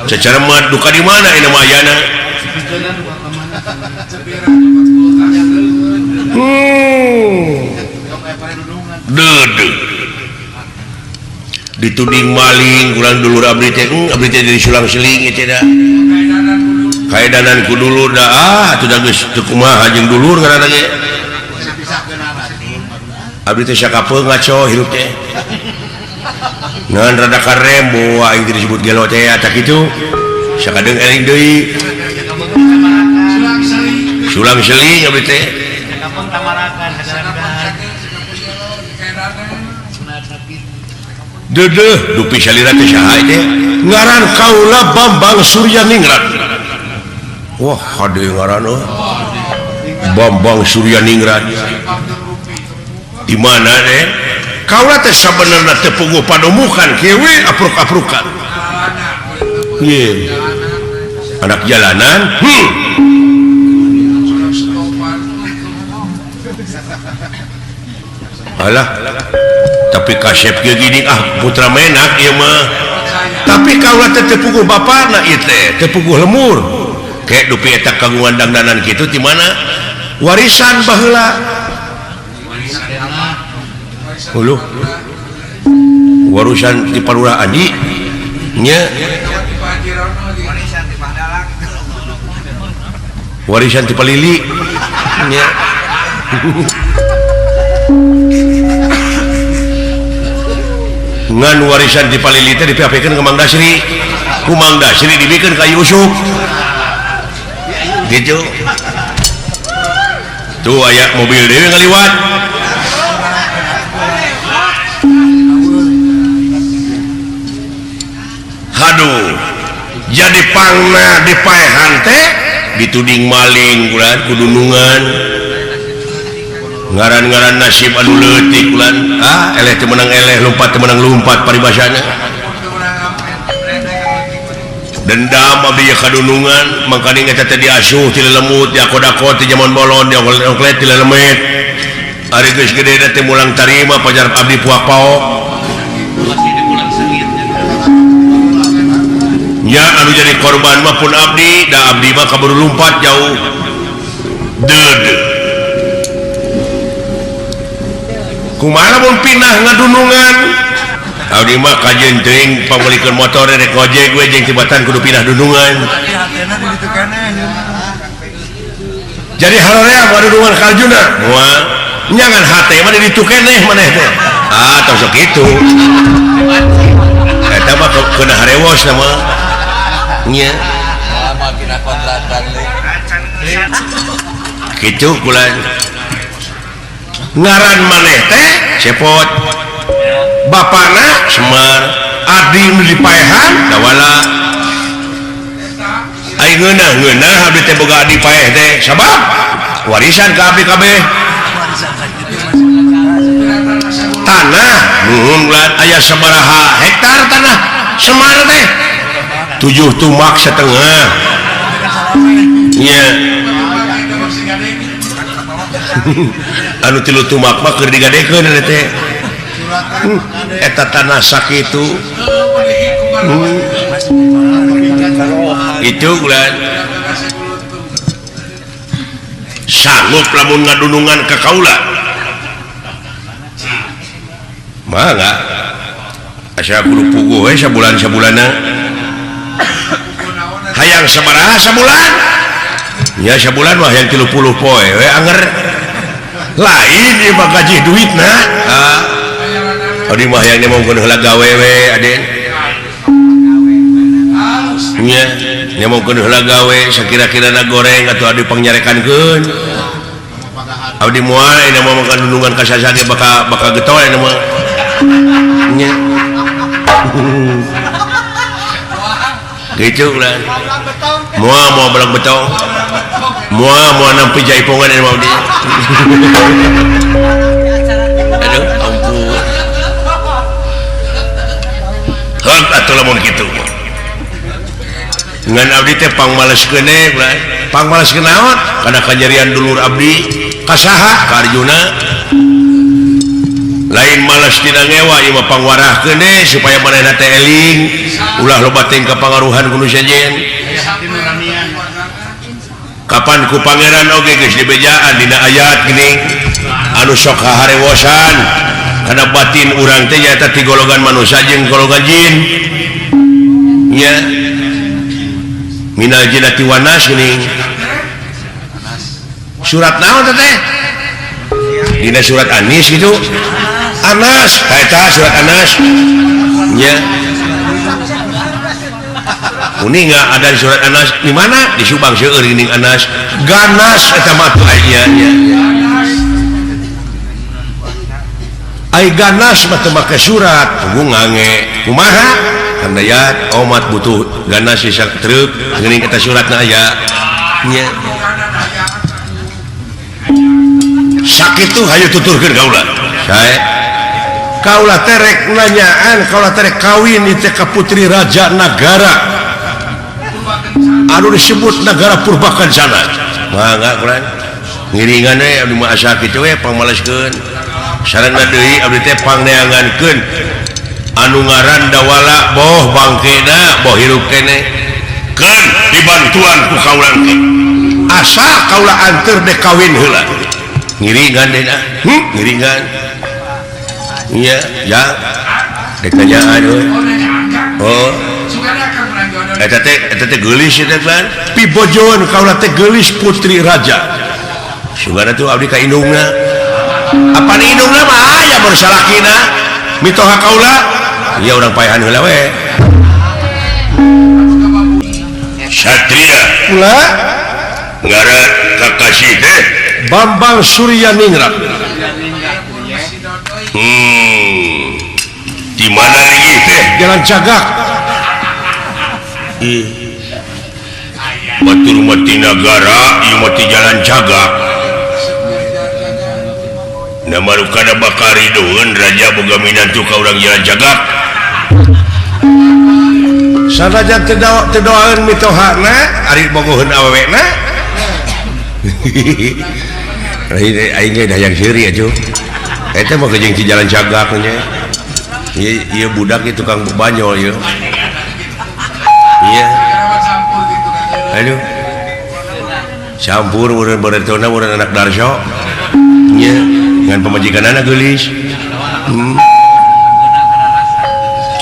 Cecermet duka di mana ini mah ayana. Deudeuh. Dituding maling kurang dulur abdi teh, abdi teh jadi sulang-seling ieu teh da. Kaedanan ku dulur da ah atuh da geus teu kumaha jeung dulur ngaranna ge. Abdi teh sakapeung ngaco hirup teh. Ngan rada karem boa aing teh disebut gelo teh eta kitu. Sakadeung eling deui. Sulang-seling abdi teh. Dedeh dupi salira teh saha teh ngaran kaula Bambang Suryaningrat. Wah hade ngaran euy. Bambang Suryaningrat. Di mana teh? Kaula teh sabenerna teh puguh padomukan kieu we apruk-aprukan. Ye. Anak jalanan. Alah. Tapi kasep kieu gini ah putra menak ieu mah. Tapi kaula teh teu puguh bapana ieu teh, teu puguh lemur. Kayak dupi eta kagungan dangdanan kitu ti mana? Warisan baheula. Huluh. Warisan ti Palurah Adi nya. Warisan ti Palili nya. Ngan warisan di Palili teh dipiapikeun ka Mang Dasri. Ku Mang Dasri dibikeun ka Yusuf. Gitu. Tuh aya mobil deui ngaliwat. Haduh. Jadi pangna dipaehan teh dituding maling kulan kudunungan. Ngaran-ngaran nasib anu leutik kulan. Ah, eleh teu meunang eleh, lompat teu meunang lompat paribasana. Dendam abdi kadunungan, mangkaning eta teh diasuh ti lelemut, diakod-akod ti jaman bolon, dioklet-oklet ti lelemet. Ari geus gede teh mulang tarima pajar abdi puak paok. Nya anu jadi korban mah pun abdi, da abdi mah kaburu lumpat jauh. Deud. Kumaha mun pindah ngadunungan? Abdi mah kajeun teuing pangmeulikeun motor rek ngojek we jeung tibatan kudu pindah dunungan. Jadi haroream ngadunungan ka Arjuna. Moal nyangan hate mah di ditu keneh maneh teh. Ah, tong sok kitu. Eta mah keuna harewos mah. Nya. Lama pindah kontrakan deui. Kitu kula. Ngaran maneh teh Cepot. Bapana Semar, abdi nu dipaehan dawala. Ai ngeunah-ngeunah abdi teh boga adi paeh teh sabab warisan ka abdi kabeh. Tanah nuhun ulah aya sabaraha hektar tanah Semar teh 7 tumak setengah. Nya. Anu 3 tumak mah keur digadekeun eta teh. Eta tanah sakitu. Itu ulah sanggup lamun ngadunungan ka kaula. Mangga. Asa kudu puguh we sabulan-sabulanna. Hayang sabaraha sabulan? Nya sabulan mah hayang 30 poe we anger. Lain ieu mah gaji duitna. Ah. Abdi mah hayang nyemongkeun heula gawe we aden. Nya nyemongkeun heula gawe sakira-kirana goreng atuh abdi pangnyarekankeun. Abdi moal aya mah makan dunungan ka saha ge bakal bakal getol aya mah. Nya. Gitu lah. Moal moal belang betong. Moal moal nampi jaipongan aya mah abdi. Aduh ampun. Heug atuh lamun kitu. Ngan abdi teh pangmaleskeun we, pangmaleskeun naon? Kana kajarian dulur abdi ka saha? Ka Arjuna. Lain males tina ngewa ieu mah pangwarahkeun supaya manehna teh eling, ulah loba teuing kapangaruhan ku nu sejen. Kapan ku pangeran oge geus dibejaan dina ayat geuning anu sok haharewosan kana batin urang teh nyaeta ti golongan manusia jeung golongan jin. Nya minal jinnati wan nas geuning. Surat naon teh? Dina surat Anis gitu. Anas, eta surat Anas. Nya. Uninga ada di surat Anas di mana? Di Subang seueur geuning Anas. Ganas eta mah tuh aya nya. Ai ganas mah teu make surat puguh ngange kumaha Kang Dayat omat butuh ganas sisa truk geuning eta suratna aya nya sakitu hayu tuturkeun kaula sae kaula terek nanyaan kaula terek kawin ieu teh ka putri raja nagara anu disebut nagara Purbakencana mangga kurang ngiringan we abdi mah asa kitu we pangmaleskeun sarana deui abdi teh pangneangankeun anu ngaran dawala boh bangkena boh hirup keneh keun dibantuan ku kaula teh asa kaula anteur dek kawin heula ngiringan deui ah ngiringan iya ya dek tanyaan euy oh eta teh geulis eta teh pibojoan kaula teh geulis putri raja sugana tuh abdi ka indungna apa ni indungna mah aya mun salakina mitoha kaula ieu urang paehan heula we Satria kula ngaran kakasih teh Bambang Suryaningrat. Di mana lagi teh? Jalan Cagak. Batur mati nagara ieu mati Jalan Cagak. Nama rukana bakari doeun raja boga minantu ka urang Jalan Cagak. Sanajan teu doaeun mitohana ari bogoheun awewena. Aing ge hayang seuri atuh. Eta mah jeung di Jalan Cagak nya. Ieu budak ieu tukang banyol ieu. Iya. Aduh. Campur urang baretona urang anak Darso. Nya, ngan pamajikanana geulis.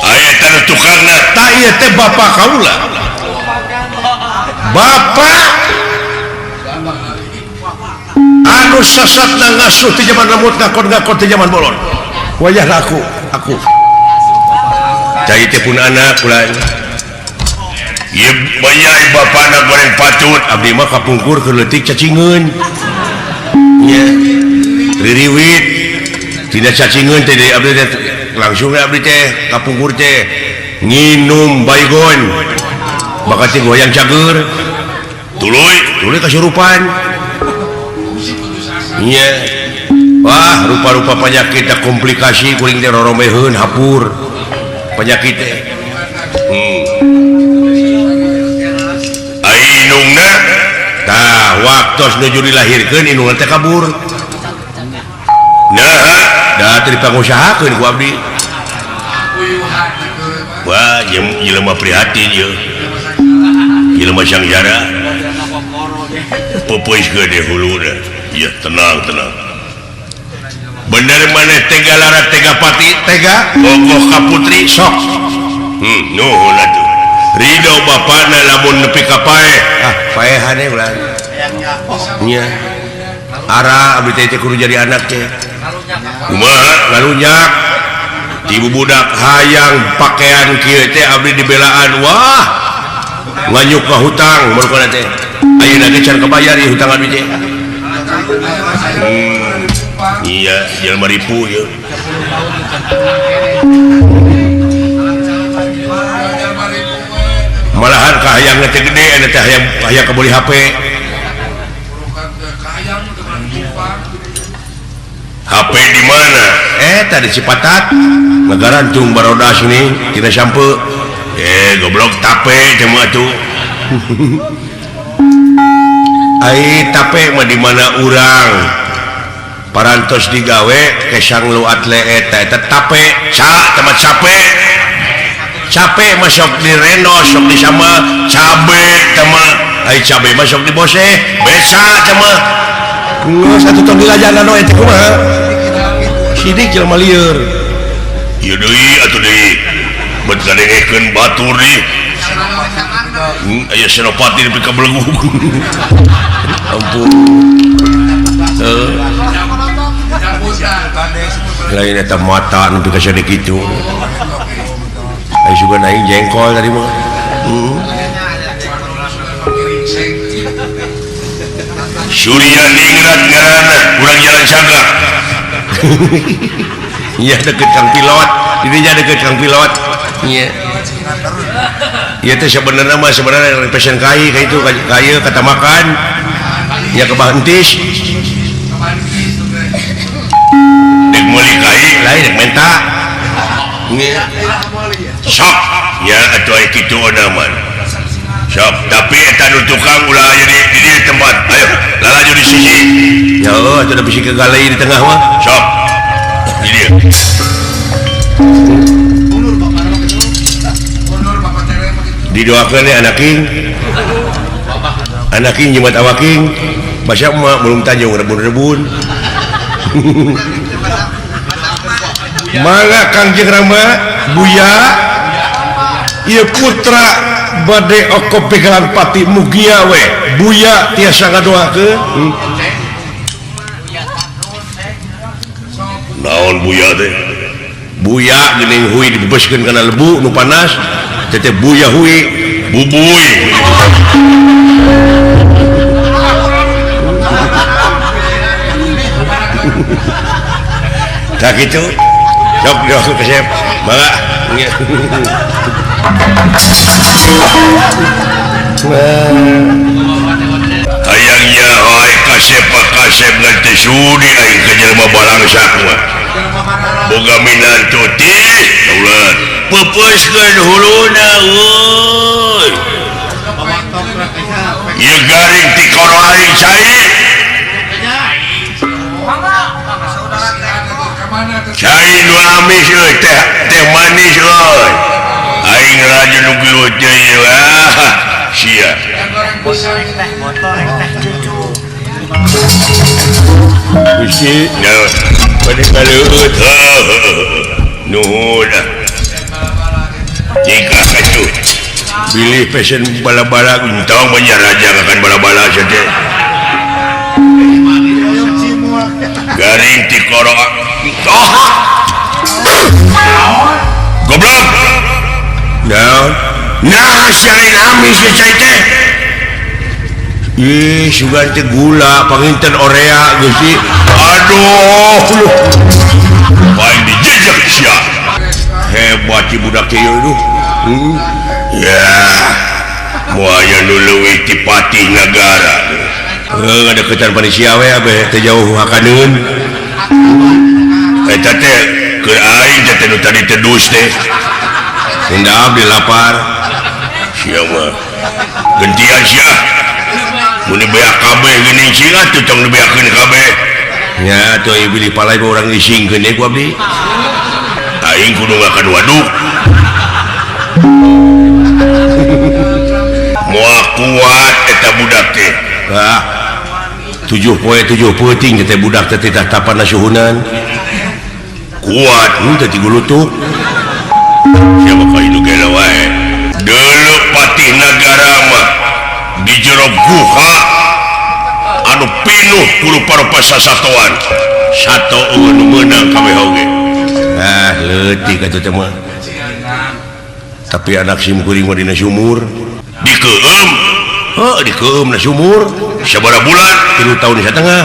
Aya teh tukangna. Tah ieu teh bapa kaula. Bapa anu sesatna ngasuh ti zaman lemut ngakon-ngakon ti zaman bolon. Wayahna aku. Cai teh pun anak kula. Ieu bayai bapana goreng patut abdi mah kapungkur keur leutik cacingeun. Nya. Ririwit tina cacingeun teh abdi teh langsung abdi teh kapungkur teh nginum baygon. Bakat teh goyang cager. Tuluy, tuluy kasurupan. Iya. Wah, rupa-rupa penyakit komplikasi kuring teh roromeheun hapur. Penyakit teh. Indungna tah waktos nuju dilahirkeun indungna teh kabur. Nah, da teu dipangusahakeun ku abdi. Wah, jelema prihatin ieu. Jelema sangjara. Popois gede huluna. Ya, tenang, tenang. Bener maneh tega lara tega pati tega bogoh ka putri sok. Nuhun atuh. Ridho bapana lamun nepi ka paeh. Ah, paehane ulah. Nya. Ara abdi teh kudu jadi anak teh. Kumaha Ngalunyak. Ibu budak hayang pakaian kieu teh abdi dibelaan. Wah. Nganyuk ka hutang meureun teh. Ayeuna ge can kabayar ieu hutang abdi teh. Iya, jelema ripu ieu. Malahan ka hayang teh gede eta teh hayang kabeli HP. HP di mana? Eta di Cipatat. Ngagarantung barodas ini tina sampe. Goblok tape teh mah atuh. Ai tape mah di mana urang? Parantos digawe kesang lu atle eta eta tape ca teh mah cape. Cape mah sok direndo sok disama cabe teh mah. Ai cabe mah sok diboseh beca teh mah. Geus atuh tong dilajanan we teh kumaha. Sidik jelema lieur. Ieu deui atuh deui. Bet ngadengekeun batur deui. Aya Senopati nepi ka belegu. Ampun. Lain eta mata nepi ka sadeuk kitu. Aing sugan aing jengkol tadi mah. Surya Ningrat ngaranna urang Jalan Cagak. Iya deket Kang Pilot, dirinya deket Kang Pilot. Iya. Iya teh sebenarnya mah sebenarnya pesen kai kayak itu kai kata makan. Ya ke Bantis. Dek meuli kai lain dek menta. Iya. Sok ya atuh aya kitu mah. Sok tapi eta nu tukang ulah aya di dieu tempat. Ayo lalajo di sisi. Ya Allah atuh da bisi kegalei di tengah mah. Sok. Di dieu. Didoakeun ya anaking. Anaking jimat awaking. Basa emak belum tanjung rebun-rebun. Mangga Kangjeng Rama Buya ieu putra bade oko pegalan pati mugia we Buya tiasa ngadoakeun. Naon Buya teh? Buya geuning hui dibebeskeun kana lebu nu panas teh Buya hui bubuy. Tak gitu. Sok sok kesep. Mangga. Hayang nyaho kasep kasep ngan teu sudi aing ka jelema balangsak mah. Boga minantu ti daulat. Peupeuskeun huluna euy. Ieu garing ti koro aing cai. Cai nu amis euy teh teh manis euy. Aing raja nu gelut teh ieu ah sia. Gusti, bade kaleueut. Nuhun. Tingkah katuh. Bilih pesen bala-bala entong banyak raja akan bala-bala saja. Garing ti korok. Goblok. Naon? Nah, siarin amis ya cai teh. Ih, sugan teh gula, panginten orea Gusti. Aduh, lu. Paling dijejak sia. Hebat si budak teh ieu. Ya. Moal aya nu leuwih ti patih nagara. Heuh, ngadeukeutan panisia we abeh teh jauh hakaneun. Eta teh keur aing teh nu tadi teh dus teh. Indah abdi lapar. Sia mah. Gentian sia. Mun dibeak kabeh geuning sia atuh tong dibeakeun kabeh. Nya atuh ieu bilih palai mah urang isingkeun ye ku abdi. Aing kudu ngakan waduk. Moal kuat eta budak teh. Hah. 7 poe 7 peuting teh budak teh teh tapan suhunan. Kuat henteu ti gulutuk. Siapa ka itu gelo wae. Deuleu patih nagara mah di jero guha anu pinuh ku rupa-rupa sasatoan. Sato eueuh nu meunang kabeh oge. Ah, leutik atuh teh mah. Tapi anak sim kuring mah dina sumur. Dikeum. Heuh, dikeum na sumur. Sabaraha bulan? 3 tahun satengah.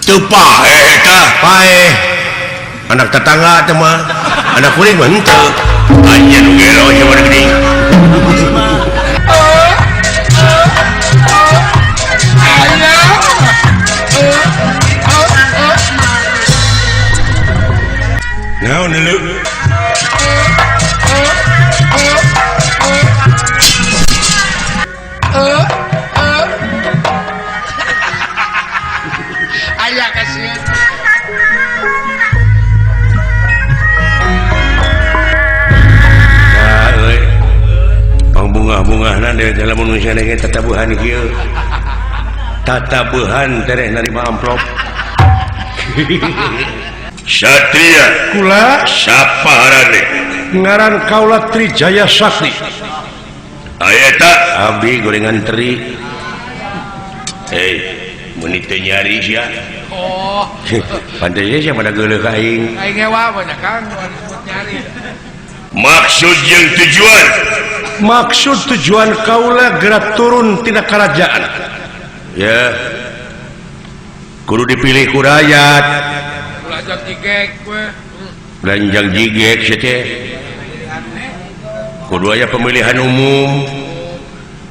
Teu paeh eta, paeh. Anak tetangga teh mah. Anak kuring mah henteu. Anjeun nu gelo sabaraha geuning. Naon deuleu? Aya kasihan. Nah, euy. Pangbungah-bungahna deui teh lamun misalnya ge tatabuhan kieu. Tatabuhan tereh narima amplop. Satria kula sapa harane? Ngaran kaula Trijaya Sakti. Aya eta abdi gorengan teri. Hei, mun teu nyari sia. Oh. Pantes sia pada geuleuh ka aing. Aing hewa banyak Kang, disebut nyari. Maksud jeung tujuan? Maksud tujuan kaula gerak turun tina kerajaan. Ya. Kudu dipilih ku rakyat. Ulah jog jigek we. Lanjang jigek sia teh. Kudu aya pemilihan umum.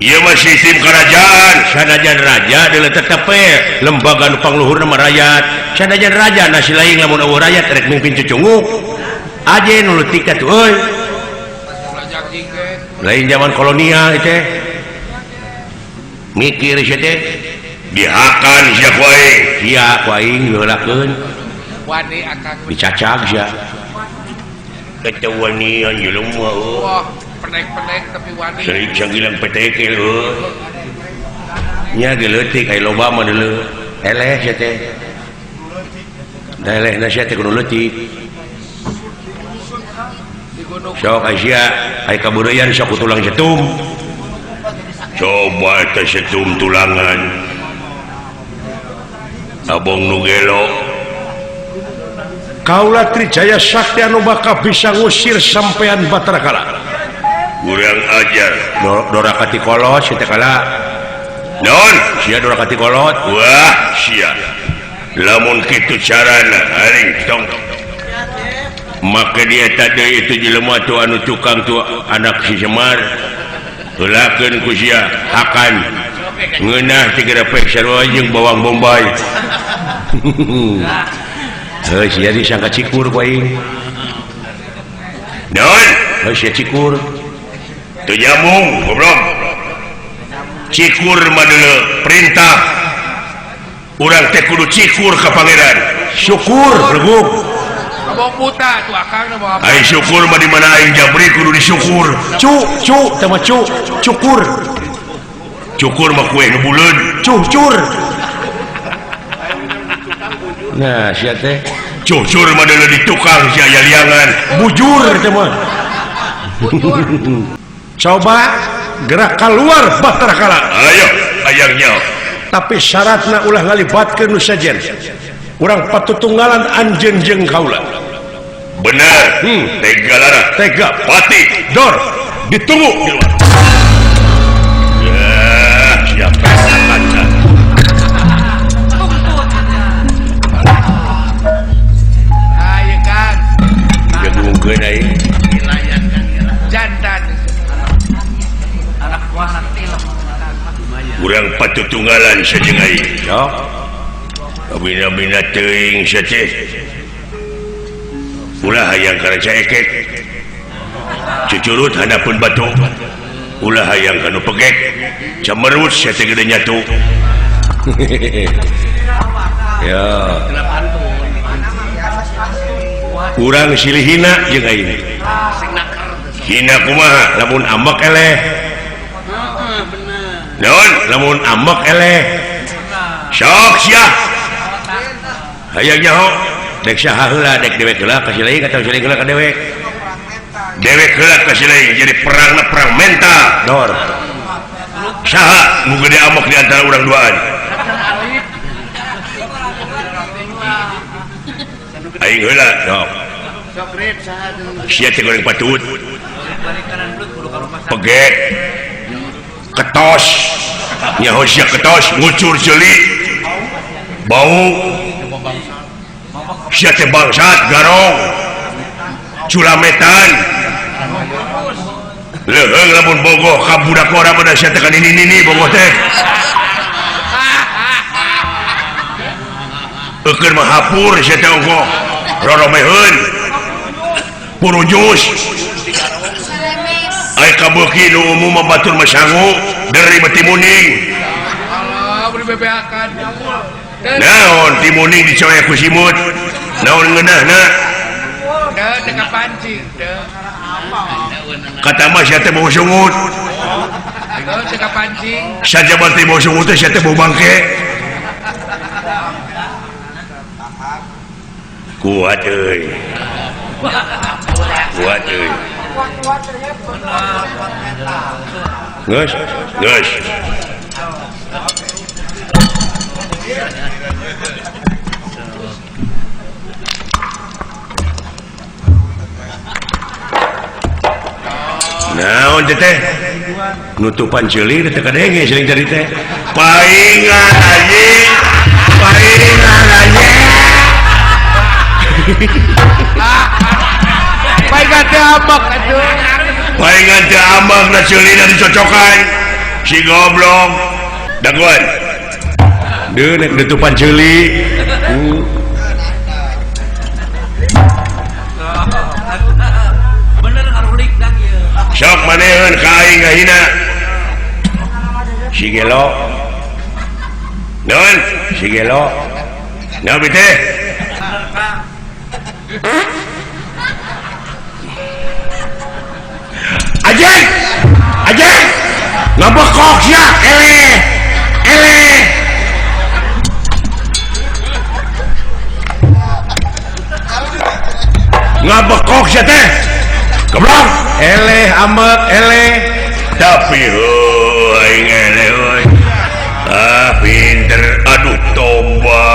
Ieu mah sistem kerajaan, sanajan raja deuleu tetep we lembaga nu pangluhurna mah rakyat. Sanajan raja nasi lain lamun eueuh rakyat rek mimpin cucunguk. Aje nu leutik atuh euy. Lain zaman kolonial teh. Mikir sia teh dihakan sia ku aing. Sia ku aing diheulakeun. Wani akang dicacag sia. Ketewanian jelema euy. Wah, penek-penek tapi wani. Sering sanggilang petekel euy. Nya ge leutik aya loba mah deuleu. Eleh sia teh. Da elehna sia teh kudu leutik. Sok aya aya kabeureuyan sok tulang setum. Coba teh setum tulangan. Abong nu gelo. Kaula Trijaya Sakti anu bakal bisa ngusir sampean Batara Kala. Kurang ajar. Dora katikolot sia teh kala. Naon? Sia dora katikolot. Wah, sia. Lamun kitu carana aing tong. Maka dia tadi itu jelema tu anu tukang tu anak si Semar. Heulakeun ku sia hakan. Ngeunah teh gerepek sarua jeung bawang bombay. Heuh sia disangka cikur ku aing. Naon? Heuh sia cikur. Teu nyambung, goblok. Cikur mah deuleu perintah. Urang teh kudu cikur ka pangeran. Syukur beleguk. Abong buta tuh akang na bawa. Aing syukur mah di mana aing jabri kudu disyukur. Cu cu teh mah cu cukur. Cukur mah kue nu buleud. Cucur. Nah, sia teh cucur mah deuleu di tukang sia aya liangan. Bujur teh mah. Coba gerak keluar Batara Kala. Ayo, ayang nyaho. Tapi syaratna ulah ngalibatkeun nu sejen. Urang patutunggalan anjeun jeung kaula. Bener. Tega lara. Tega. Pati. Dor. Ditunggu di luar. Ya, siapa kaca. Ayo kan. Jagungkeun aing. Jantan. Anak buah nanti lah. Urang patutunggalan saja aing. Sok. Bina-bina teuing sia teh. Ulah hayang kana ekek. Cucurut handapeun batu. Ulah hayang kana pegek. Camerut sia teh gede nyatu. Ya. Urang silih hina jeung aing. Hina kumaha? Lamun ambek eleh. Naon? Lamun ambek eleh. Sok sia. Hayang nyaho dek saha heula dek dewek heula ka si lain atawa si lain heula ka dewek. Dewek heula ka si lain jadi perangna perang mental. Dor. Saha nu gede amok di antara urang duaan? Aing heula. Sok. Sia teh goreng patut. Pegek. Ketos. Nyaho sia ketos ngucur ceuli. Bau. Sia teh bangsat garong. Culametan. Leuheung lamun bogoh ka budak ora pada sia teh ka nini-nini bogoh teh. Eukeun mah hapur sia teh ongkoh. Roromeheun. Purujus. Ai kabeuki nu umum mah batur mah sangu deuri mah timuning. Allah beri bebeakan. Naon timuning dicoek ku simut. Naon ngeunahna? Teu teu kapancing teu. Kata mah sia teh bau sungut. Teu teu kapancing. Sajaban teh bau sungut teh sia teh bau bangke. Kuat euy. Kuat euy. Geus, geus. Naon teh teh? Nutupan ceuli teh kadenge sering tadi teh. Paingan anjing. Paingan anjing. Paingan teu ambek atuh. Paingan teu ambek da ceulina dicocokan. Si goblok. Daguan. Deui nek ditupan ceuli. Bener ngarulik dang ieu. Sok maneun ka aing ngahina. Si gelo. Naon? Si gelo. Naon teh? Ajeng! Ajeng! Ngabekok sia eleh. Eleh. Ngabekok sia teh. Goblok. Eleh ambek eleh. Tapi heuh aing eleh euy. Ah pinter aduh tobat.